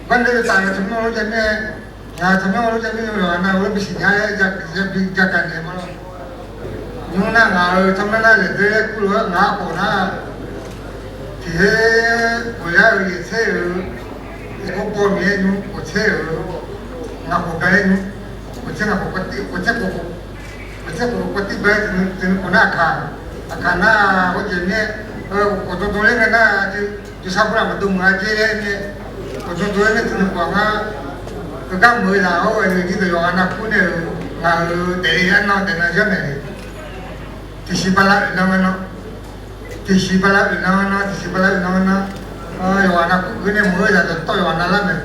gar nae-eu taf-euq tsawrmyanr lof jav mir-aer, ngaq-euq tsawrmyanr lof jav mir-aer yawqghaq nav-eu lof bi siqnya-aer jabi jagaq naeq ma lawr. Nymr nar ngaq-euq tsawrmyanr nar laeqdzeur laer kur lof-aer ngaq-anr khof nar, tiqher khof yar-eu yaeq tser-euq, tiqkawv baw miq-aer nymr khof tser-euq, ngaq khof bae-aer nymr khof tser ngaq khof, khof tser khof, khof tser khof kawv tir bae-aer tiqnui khof nar aqkaq, aqkaq nar khoerjeq mir-aer, khof dawrdawr ler ngae nar, jisar khoerlaf maqdov meuq-a jer laer mir-aer, khof dawrdawr-aer nae tiqnui khof-aq ngar, heugar meuq-eu zaq-awr aqyuif aqnyir deuq yawqghaq nav kur nae-euq ngaq-euq daefle arnan daefnan yar maeq le. Tiqsiq bala oeq nan nan, tiqsiq bala oeq nan nan, tiqsiq bala oeq nan nan, yawqghaq nav kur geuf nae meuq-eu zaq dawqtawv yawqghaq nav lar maeq.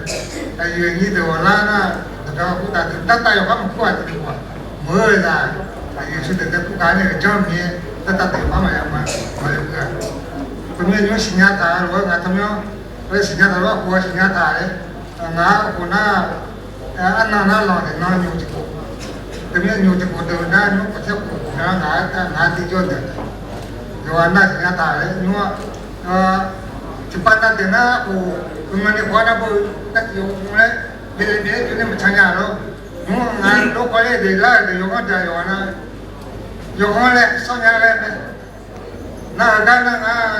Aqyuif aqnyir deuq ghawqlar nar, dawqpae ghaq kur taf deuq dartav yawqgar maqkur-aq tiqdeuq khof-aq, meuq-eu zaq, aqyuif aqsur deuq tae kur gaq nae-euq janr mir-aer dartav deuq yawqgar maqya ma, maqya keuv-a. Khoermir nymr siqnya taq-a lof-aer ngaq tsawrmyanr, siqnya taq lof-aer khof-a siqnya taq-a laer, ngaq-a khof nar, arnan nar lanq daefnan nymq tiqkhof, teumyanr nymq tiqkhof deuq nar nymr khof tser khof khof nar ngaq-a tiv jawr deuq, yawqghaq nav siqnya taq laer nymr-a, tiqpav nav deuq nar khof, mqnan ni khof-a nar beu, nar tiq yawq mr laer, bile bile-aer jov nae maqcan nya lawr. Nymr ngaq-a lor khawf laer deuq lar-euq deuq yawqghaq nav, yawqghaq laer sawr nya laer mae. Nar-euq gar nar ngar,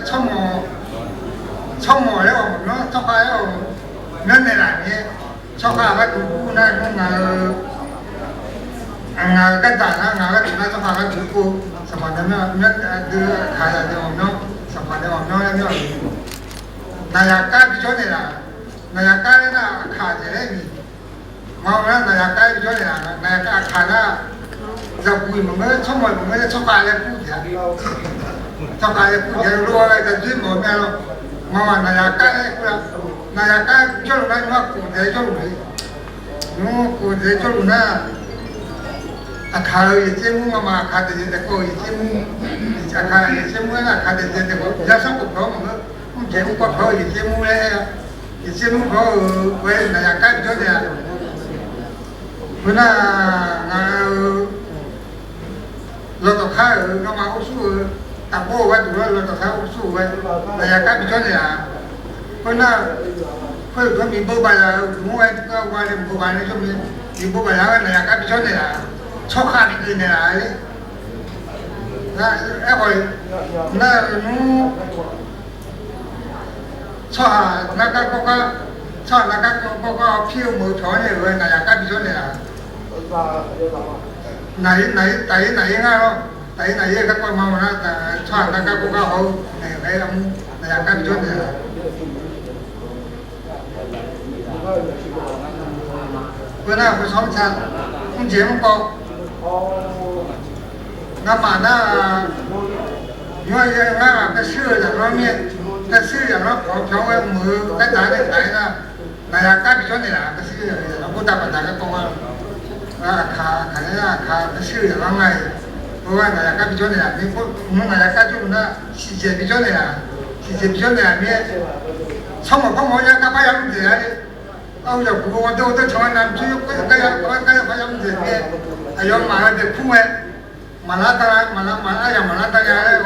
tsawrmawq, tsawrmawq laer-awq myanr tsawrkhav laer-awq myanr naeqlaf mir-aer, tsawrkhav gharduq kur nar nymr ngaq-eu, ngaq-euq gardzaq nar ngaq gharduq nar tsawrkhav gharduq kur, sanqpaq nae myanr, myanr dui kaq yaq nae-awq myanr, sanqpaq nae-awq myanr laer myanr-euq. Naqyaq kar bijawr naeqlaf, naqyaq kar laer nar aqkaq jeq laer ni. Ngaq-awr nar naqyaq kar bijawr naeqlaf, naqyaq kar aqkaq nar, Zaqguq-iq maqngeur, tsawrmawq-iq maqngeur, tsawrkhav laer kur taef-a. Tsawrkhav laer kur taef-a, lof-aer ghae-eu dzoer mawf-eu mae lawr. Maqmaq naqyaqkar laer kur-a. Naqyaqkar jawrluf nar nymr-aq khof daef jawrluf le. Nymr khof daef jawrluf nar, Aqkaq-euq yaeqtser mur, ngamaf Aqkaq daefdzae daefkawv-euq yaeqtser mur, Aqkaq yaeqtser mur-aer nar Aqkaq daefdzae daefkawv, yasanr khof pyawq-awr maqngeur, mrjaeq mrkawv pyawq-eu yaeqtser mur laer aer-a. Yaeqtser mur pyawq-eu ghae naqyaqkar bijawr naeq-a. Khoernar, ngaq-euq lawqtawq khar-euq ngamaf ursur-eu taqbor-eu gharduq-anr lawqtawq khar ursur-euq ghae naqyaqkar bijawr naeq-a. Khoernar, khoer-euq dawr miqbeu baqzaq-euq uqduq-anr ghae, ghae-a nae miqbeu baqzaq nae jawr mae, miqbeu baqzaq-anr nae naqyaqkar bijawr naeq-a. Tsawrkhav bif geuf naeq-a. Aerkhawf, nar-eu nymr tsawrhaq nargar gawrgar, tsawrhaq nargar gawrgar-awr pir-eu meuq-eu pyawq-anr nae-euq ghae naqyaqkar bijawr naeq-a. Naq-ir naq-ir taf-ir naq-ir ngar lawr, taf-ir naq-ir garkawv ma maqnar, tsawrhaq nargar gawrgar haw-eu naeq-euq ghae armur naqyaqkar bijawr naeq-a. Khoernar khoersanr ta, mrjeq mrkawv, ngamaf nar, nymr-a ngar-aq paershuir-eu zaqlanr mir-aer, paershuir-eu zaqlanr pawq-eu pyawq-anr ghae meuq-eu gardzaq nae taf-ir nar, naqyaqkar bijawr naeq-a. Paershuir-eu zaqlanr bawrdav baqdaq garkawv-a, Aqkaq Aqkaq-aer Aqkaq paershuir-eu zaqlanr nga-iq, heugar naqyaqkar bijawr naeq-a. Mr naqyaqkar jawrluf nar siqdzaeq bijawr naeq-a. Siqdzaeq bijawr naeq-a mir-aer, tsawrmawq pawrmawq-anr yar gar parya mr dzaeq-a le. Arhu yawqguq-eu ghawrdeuv ghawrdeuv can-a navmaqtser yawkawr yawkawr yar gar yar parya mr dzaeq mir-aer, aqyawfmaf-euq daefkur ngae, maqlar dar, maqlar, maqlar, aryamq maqlar dar nya laer,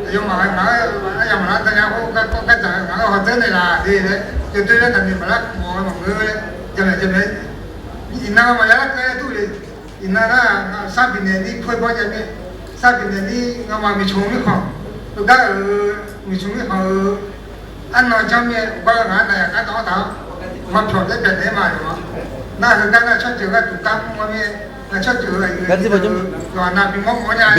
aqyawfmaf ngaq-aer aryamq maqlar dar nya khoer garkawv gardzaq ngaq-aer hawdzeur naeqlaf le laer, yawdoer laer taqnoeq maqlar mawf-eu maqngeur laer, jamaeq jamaeq. Iqnan maqya larkeuv-aer dur le. Iqnan nar, sar bifnaeq ni poer bawr jav mir, sar bifnaeq ni ngamaf miqcmq mirkhanq, heugar-euq miqcmq mirkhanq-euq arnan janr mir-aer, uqbar-eu ngaq-anr naqyaqkar dawv-anr taq-awr, maqpyawq taer pyaeqnaeq-aer ma yawq-a. Nar heugar nar tsawrjeuq gharduq gar mr-awr mir-aer, tsawrjeuq-euq aqyuif yawqghaq nav bimawr mawr nya-aer,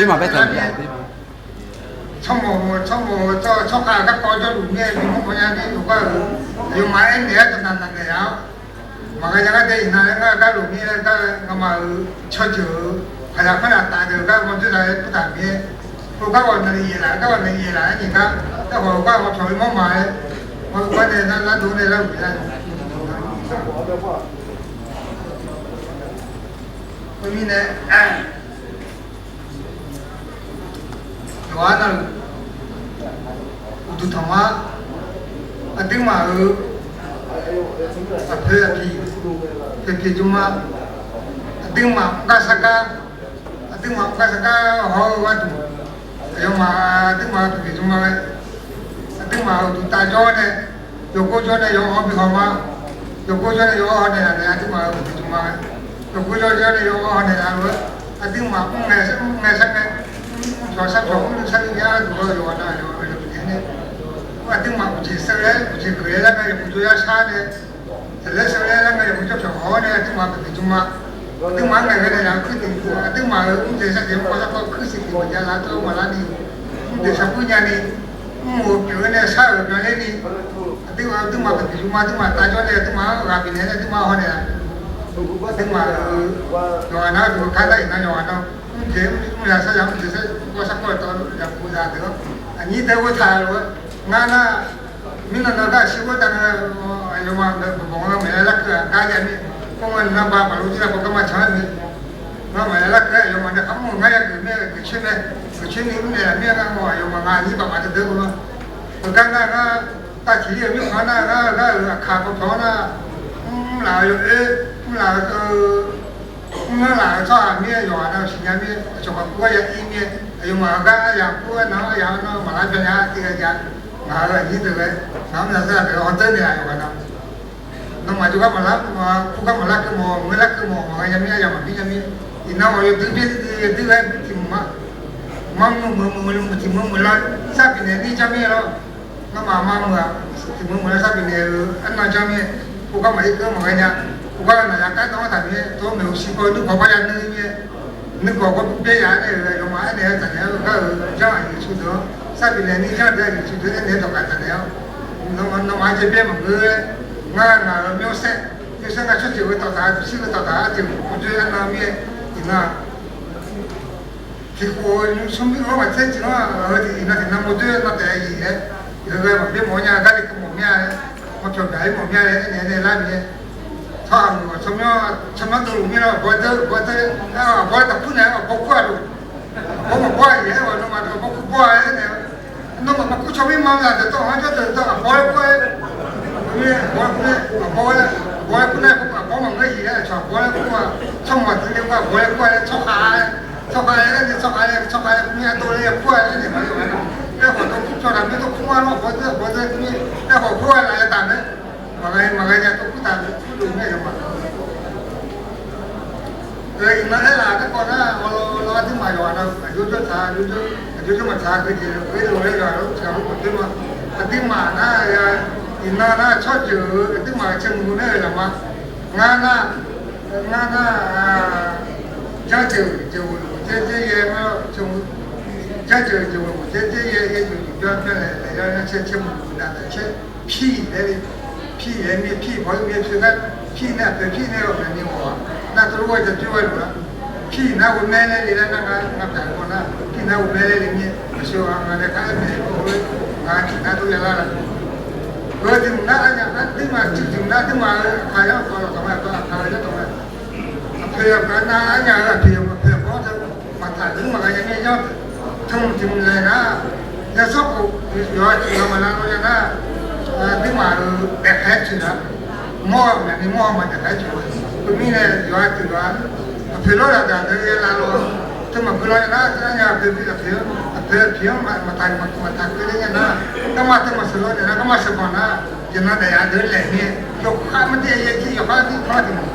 tsawrmawq tsawrmawq-eu tsawrkhav-euq garkawv jawrluf mir-aer bimawr mawr nya mir, uqbar-euq aqyawfmaf aernaeq-aer dawqnaq naq naeq-a-awr, maqghae nya gar dae iqnan laer ngar gar loq mir laer gar ngamaf-euq tsawrjeuq-euq paqzaq kharlaf taf deuq gar mawrdoer taq-aer kurtaq mir-aer, heugar ghawq naqli yaeqlaf, gar ghawq naqli yaeqlaf-aer nyiq gar, gar ghawq gar ghawqpyawq-eu mawr ma-aer, heugar nae nar lar dov nae lar uq ya. Khoermirnae, yawqha navluf uqduq tanqma, aqduimaf-euq aqpoeq aqpiq, pyaeqpyaeq jmrma, aqduimaf mr gar sar gar, aqduimaf mr gar sar gar hawr-eu gharduq, aqyawfmaf aqduimaf pyaeqpyaeq jmrma ghae, aqduimaf uqduq taf jawr nae, yawqgor jawr nae yawqha bi haw ma, yawqgor jawr nae yawqha haw naeqlaf nae aqduimaf-euq pyaeqpyaeq jmrma ghae, yawqgor jawr jawr nae yawqha haw naeqlaf lof-aer, aqduimaf mr ngae sar mr ngae sar ngae, mr pyawq sar pyawq mr sar-ir nya-a duq-eu yawqha nav yawqha-euq pyaeqpyaeq nae, aqduimaf uqjeq seuv laer uqjeq geuf laer lar ngae yawqgor jawr yar shar nae, taqlaer seuv laer lar ngae yawqgor jawr pyawq haw-awr nae aqduimaf pyaeqpyaeq jmrma, aqduimaf-anr ngaeq ghae naeqlaf-eu kuir tiq pu aqduimaf-euq mr dzaeq sar dzaeq mr kawv sar kawv kuir siq tiq maqjav lar tawr maqlar ni, mr dzaeq sar kuir nya ni, mr-euq pyeuf-eu nae shar-euq byanler ni, aqduimaf aqduimaf pyaeqpyaeq jmrma aqduimaf taf jawr nae aqduimaf-anr ghaq bifnaeq nae aqduimaf haw naeqlaf, aqduimaf-euq yawqghaq nav duq-eu kar nar iqnan yawqghaq nav mr dzaeq mr ya sar ya mr dzaeq sar kawv sar kawv tawv ya pu za deuq-awr aqnyir deuq ghoe taq lof-aer, ngar nar mirnan nav gar shir ghoe taq nga, aqyawfmaf-euq bawqbawq nga maqya larkeuv-aq gar ya mir, kawr nga nav ba baqlo jir lavbaw garma can-aer mir, ngar maqya larkeuv-aer aqyawfmaf nae khar mr-euq ngar yageuf mir-aer geuf coer mae, geuf coer ni mr naeqlaf mir-aer ngar mawr aqyawfmaf ngaq aqnyir baqmaf deuq deuq-eu ma. Heugar nar ngar tavtiq lir-euq mirkhanq nar ngar gha-euq aqkaq bawqpyawq-anr nar, mrlaf-eu yawoer, mrlaf-eu mrlanr laf-eu tsawrhaq mir-aer yawqghaq nav siqnya mir-aer aqcawq maqkur gar ya ir mir-aer aqyawfmaf-euq gar aryaq kur-aer nan aryaq-anr nar maqlar byan nya tiv ghae jav, ngaq-euq aqnyir deuq ghae, ngaq-anr maqya sar-a deuq-awr hawdzeur naeqlaf yawqghaq nav. Nawmaf jawrgar maqlar, kur gar maqlar keuv mawf, ngeur lar keuv mawf, maqghae nya mir, aryamq maqbir nya mir. Iqnan ghawq yawdui byaerdui yawdui ghae tiq mq ma, maqmuiq muiq muiq tiq meuq muiq lar sar bifnaeq ni janr mir lawr. Ngamaf maqmuiq-aq, tiq meuq muiq lar sar bifnaeq-eu arnan janr mir. Kur gar maqir keuv maqghae nya. Kur gar naqya kar dawv-anr taq mir-aer tov maeqhu siq paw nuigawq bar ya nuir mir-aer, nuigawq gawr byaer ya-aer nae-euq aqyawfmaf aernaeq-aer taqnaeq-aer gar-euq janr aqyuif cu deuq-anr sar bifnaeq ni janr deuq aqyuif cu deuq aernaeq-aer dawqkaq taqnaeq-awr, nawmaf-anr jaeq byaer maqngeur-aer, ngar ngaq-euq myanrsaer, myanrsaer ngar tsawrjeuq-eu tawqtaq-a, duqsir-eu tawqtaq-a, aqjeq uqduq aernan mir-aer iqnan Tiqkhof-eu smrmuir-anr maqtser tiq-anr-aq, heu tiq iqnan tiqnan mawrdoer nar taef-aer ir-aer, ghae ghae maqbyaer mawf nya-a, garli keuv mawf mya-a, maqpyawq gaq-ir mawf mya-a laer aernaeq-aer nae lar mir-aer, tsawrhaq meuq tsawrmyanr tsawrmyanr dovluf mir-a, aqbawr deur aqbawr deur, aqbawr-aer taqkur naeq-aer aqbawr kur-a lof, aqbawr maqbawr-a ir-aer, aqbawr nawmaf aqbawr kur bawr-a laer naeq-aer, nawmaf maqkur tsawrmyanr ma aqdeuq tawv-anr jawr deuq tawv aqbawr-aer kur-aer, aqbawr-aer kur-aer, aqbawr-aer kur nar aqbawr maqngeur ir-aer aqcawq aqbawr-aer kur-a, tsawrmyanr maqteuv le-a aqbawr-aer kur-a laer tsawrhaq-aer, tsawrhaq-aer, tsawrhaq-aer, tsawrhaq-aer mir-a dov laer ya kur-a laer naeq ma-aer, aerkhawf tawv kur cawv taq mir tawv kur-a lar aqbawr deur aqbawr deur mir, aerkhawf kur-a laf ya taq mae. Maqghae maqghae nya tawv kur taq kur dov mir-a yawma. Iqnan aerlaf garkawv nar, awlaw law aqduimaf yawqghaq na aqjox jawr taq, aqjox jawr maqtaq keuv jeq lof-aer yawqghaq lof-aer tiq ghaq lof-aer maqdoer ma. Aqduimaf nar, iqnan nar tsawrjeuq-eu aqduimaf-euq caermuiq-eu laer-euq lafma. Ngar nar, ngar nar, janrdeuq jeq ghoeq lof-aer dzer yaer ngar, janrdeuq jeq ghoeq lof-aer dzer yaer yaer jeq jeq byanr byanr laeq laeq ya nar caer caermuiq-eu dav taef caer. Pir laer le, pir laer mir-a, pir bawr-ir mir-a, pir gar pir nae aqpoeq pir nae-euq ghawqmyani ghawq-aq, nar teulof-aer ja joer ghae luf-a. Pir nar ghoe mae laer le laer nar ngar pyaeq-eu baw nar, pir nar ghoe mae laer le mir-a, aqsur ghaq nga nae kar aer maeq-eu, ngaq tiq nar tov ya lar laf. Heu tiq mq nar arnya aqduimaf tiq tiq mq nar aqduimaf-eu aqkaq yar-eu kawv lawq tawq ma, aqkaq-eu yar tawq ma. Aqpoeq aqkaq nar arnya-eu aqpoeq aqpoeq aqbawr teu maqtaq aqduimaf ghaq nya mir-a yar. Teu mq tiq mq laeq nar, yawsanr khof yawqha tiq ghaq maqlar law ya nar, aqduimaf-euq daefkhaer toeq nar, mawr-eu myaq ni mawr-eu maq daefkhaer toeq. Khoermirnae yawqha tiq ghaq aqpoeq lawr laf daq deuq yaer lar law. Teu maqgui law ya nar, arnya aqpoeq aqpoeq aqpoeq aqpoeq-anr maqtaq maqtaq keuv ler nya nar, garma teu maqsheuq law naeq nar, garma sheuq banq nar, jeq nan daef ya deuq laeq mir-a, yawkhav mar dir yaer jir yawkhav dir kanr tiq mq.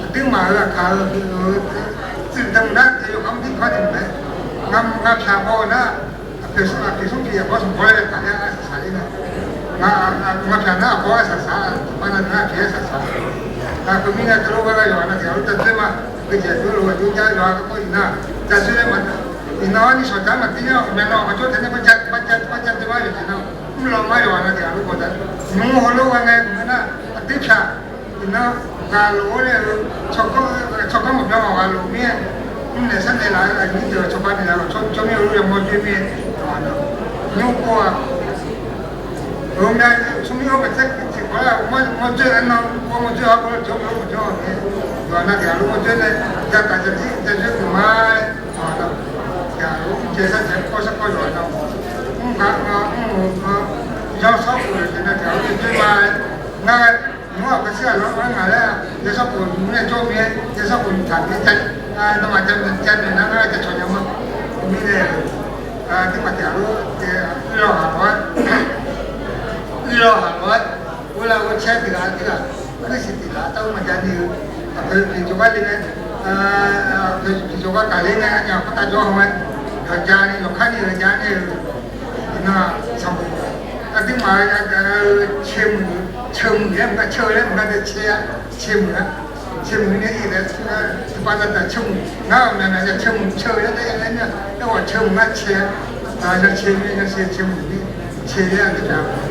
Aqduimaf-euq aqkaq-eu tsuif deuq nar, yawkhav mar dir kanr tiq mq mae. Ngar pyaq baw-eu nar, aqpoeq smr aqpoeq smr pyeuf aqbawr sanqbawr laer taq-aer arsaq saq ler nae, ngar pyaq nar aqbawr arsaq saq, tiqpav nav nar aqpoeq arsaq saq. Khoermirnae teulof gar gar yawqha nav tiq ghaq lof ja dzoer ma. Heujeq dzoer lof-aer jar yawqha garkawv iqnan ja dzoer laer ma. Iqnan-anr nishawq jar maqdir nar, ghawqmya nan aqjawr taef nae bar ja bar ja bar ja dzoer ma yawqjeq nar, mrlawq ma yawqha nav tiq ghaq lof bawq da. Nymr hawlof ghae ngae mq-eu nar, aqdir pyaq. Iqnan ghaq lof-aer nae-eu tsawrganr maqbyan ghaq lof mir-aer, mrnaeq sharnaeq laf-eu aqnyir deuq-aq cawba naeq laf-eu tsawrmyanr-eu lof yamawr dzoer mir-aer, nymr pov-aq, heumya tsawrmyanr-anr maqtser tiqkawv-aer mawr dzoer-eu arnan mawr dzoer-eu arnan jawr mawr jawr-eu mir-aer, yawqha nav tiq ghaq lof mawr dzoer nae, ja taq ja jir ja dzoer geuf ma-aer, yawqha nav tiq ghaq lof mrcae sharcae kawr sharkawr yawqha nav, mr ghaq mr-eu yanr shawr khof-eu jeq nav tiq ghaq lof mawr dzoer ma-aer, ngar nymr-aq paqshir ghaq lanr-anr ngaq laer, yawsanr khof nymr nae jawr mir-aer yawsanr khof nymr taq mir-aer, nawmaf ja ja naeq nar ngar ja cawq nya ma. Khoermirnae, aqduimaf tiq ghaq lof, uir law haq lof-aer, uir law haq lof-aer, urlar ghoer caer tiq ghaq tir ghaq, kuirsiq tiq ghaq taq-eu maqja ni-eu, aqpoeq tiq jawrgar le nae, aqpoeq tiq jawrgar taqler nae arnya khoertav jawr haw-aer, yawqja ni yawqkar ni-eu ja nae-eu, iqnan sanqbof aqduimaf-eu yagaq-eu caermuiq, caermuiq laer maqnga caer-eu laer maqnga caer-a, caermuiq-a, caermuiq nae ir taef-a, tiqpav taq taq caermuiq ngar-euq myaqmyaq ya caermuiq caer-eu laer taef-a laer mir-a, aerkhawf caermuiq ngar caer-a, yawcaer mir-a yawcaer caermuiq mir, caer-a aqduimaf-eu tawq nar,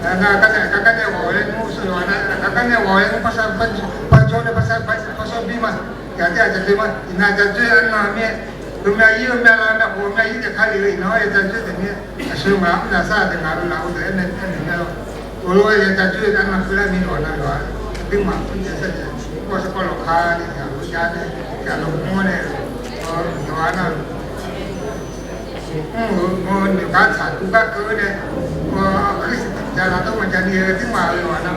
ngar gar nae gar gar nae ghawq-eu laer nymr shawr yawqha nar gar gar nae ghawq-eu laer nymr parshar parjawr nae parshar parshar bir ma, yaqdir aqja dzoer ma, iqnan ja dzoer arnan mir-aer, heumya ir heumya la myavkhof heumya ir taef kar lef-eu iqnan-anr ya ja dzoer taef mir-aer, aqsur ngaq mr zaqsar taef ngaq-eu laf-eu deuq aer nae aer naeq mir-a lawr. Heulof-aer ya ja dzoer arnan keuvlar mir yawqha nav yawqha, aqduimaf mr cae sharcae kawr sharkawr lawqkar ni tiq ghaq lof jar nae tiq ghaq lof mr-awr nae, yawqha nav mr-euq noeq gar tsaq duq gar keuv-eu nae, kuirsiq tiq ja lar dawr maqja ni-eu aqduimaf-euq yawqha nav,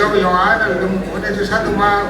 yawqha nav yawqha nav-euq yawmuiq khof nae jawrshar dov ma-eu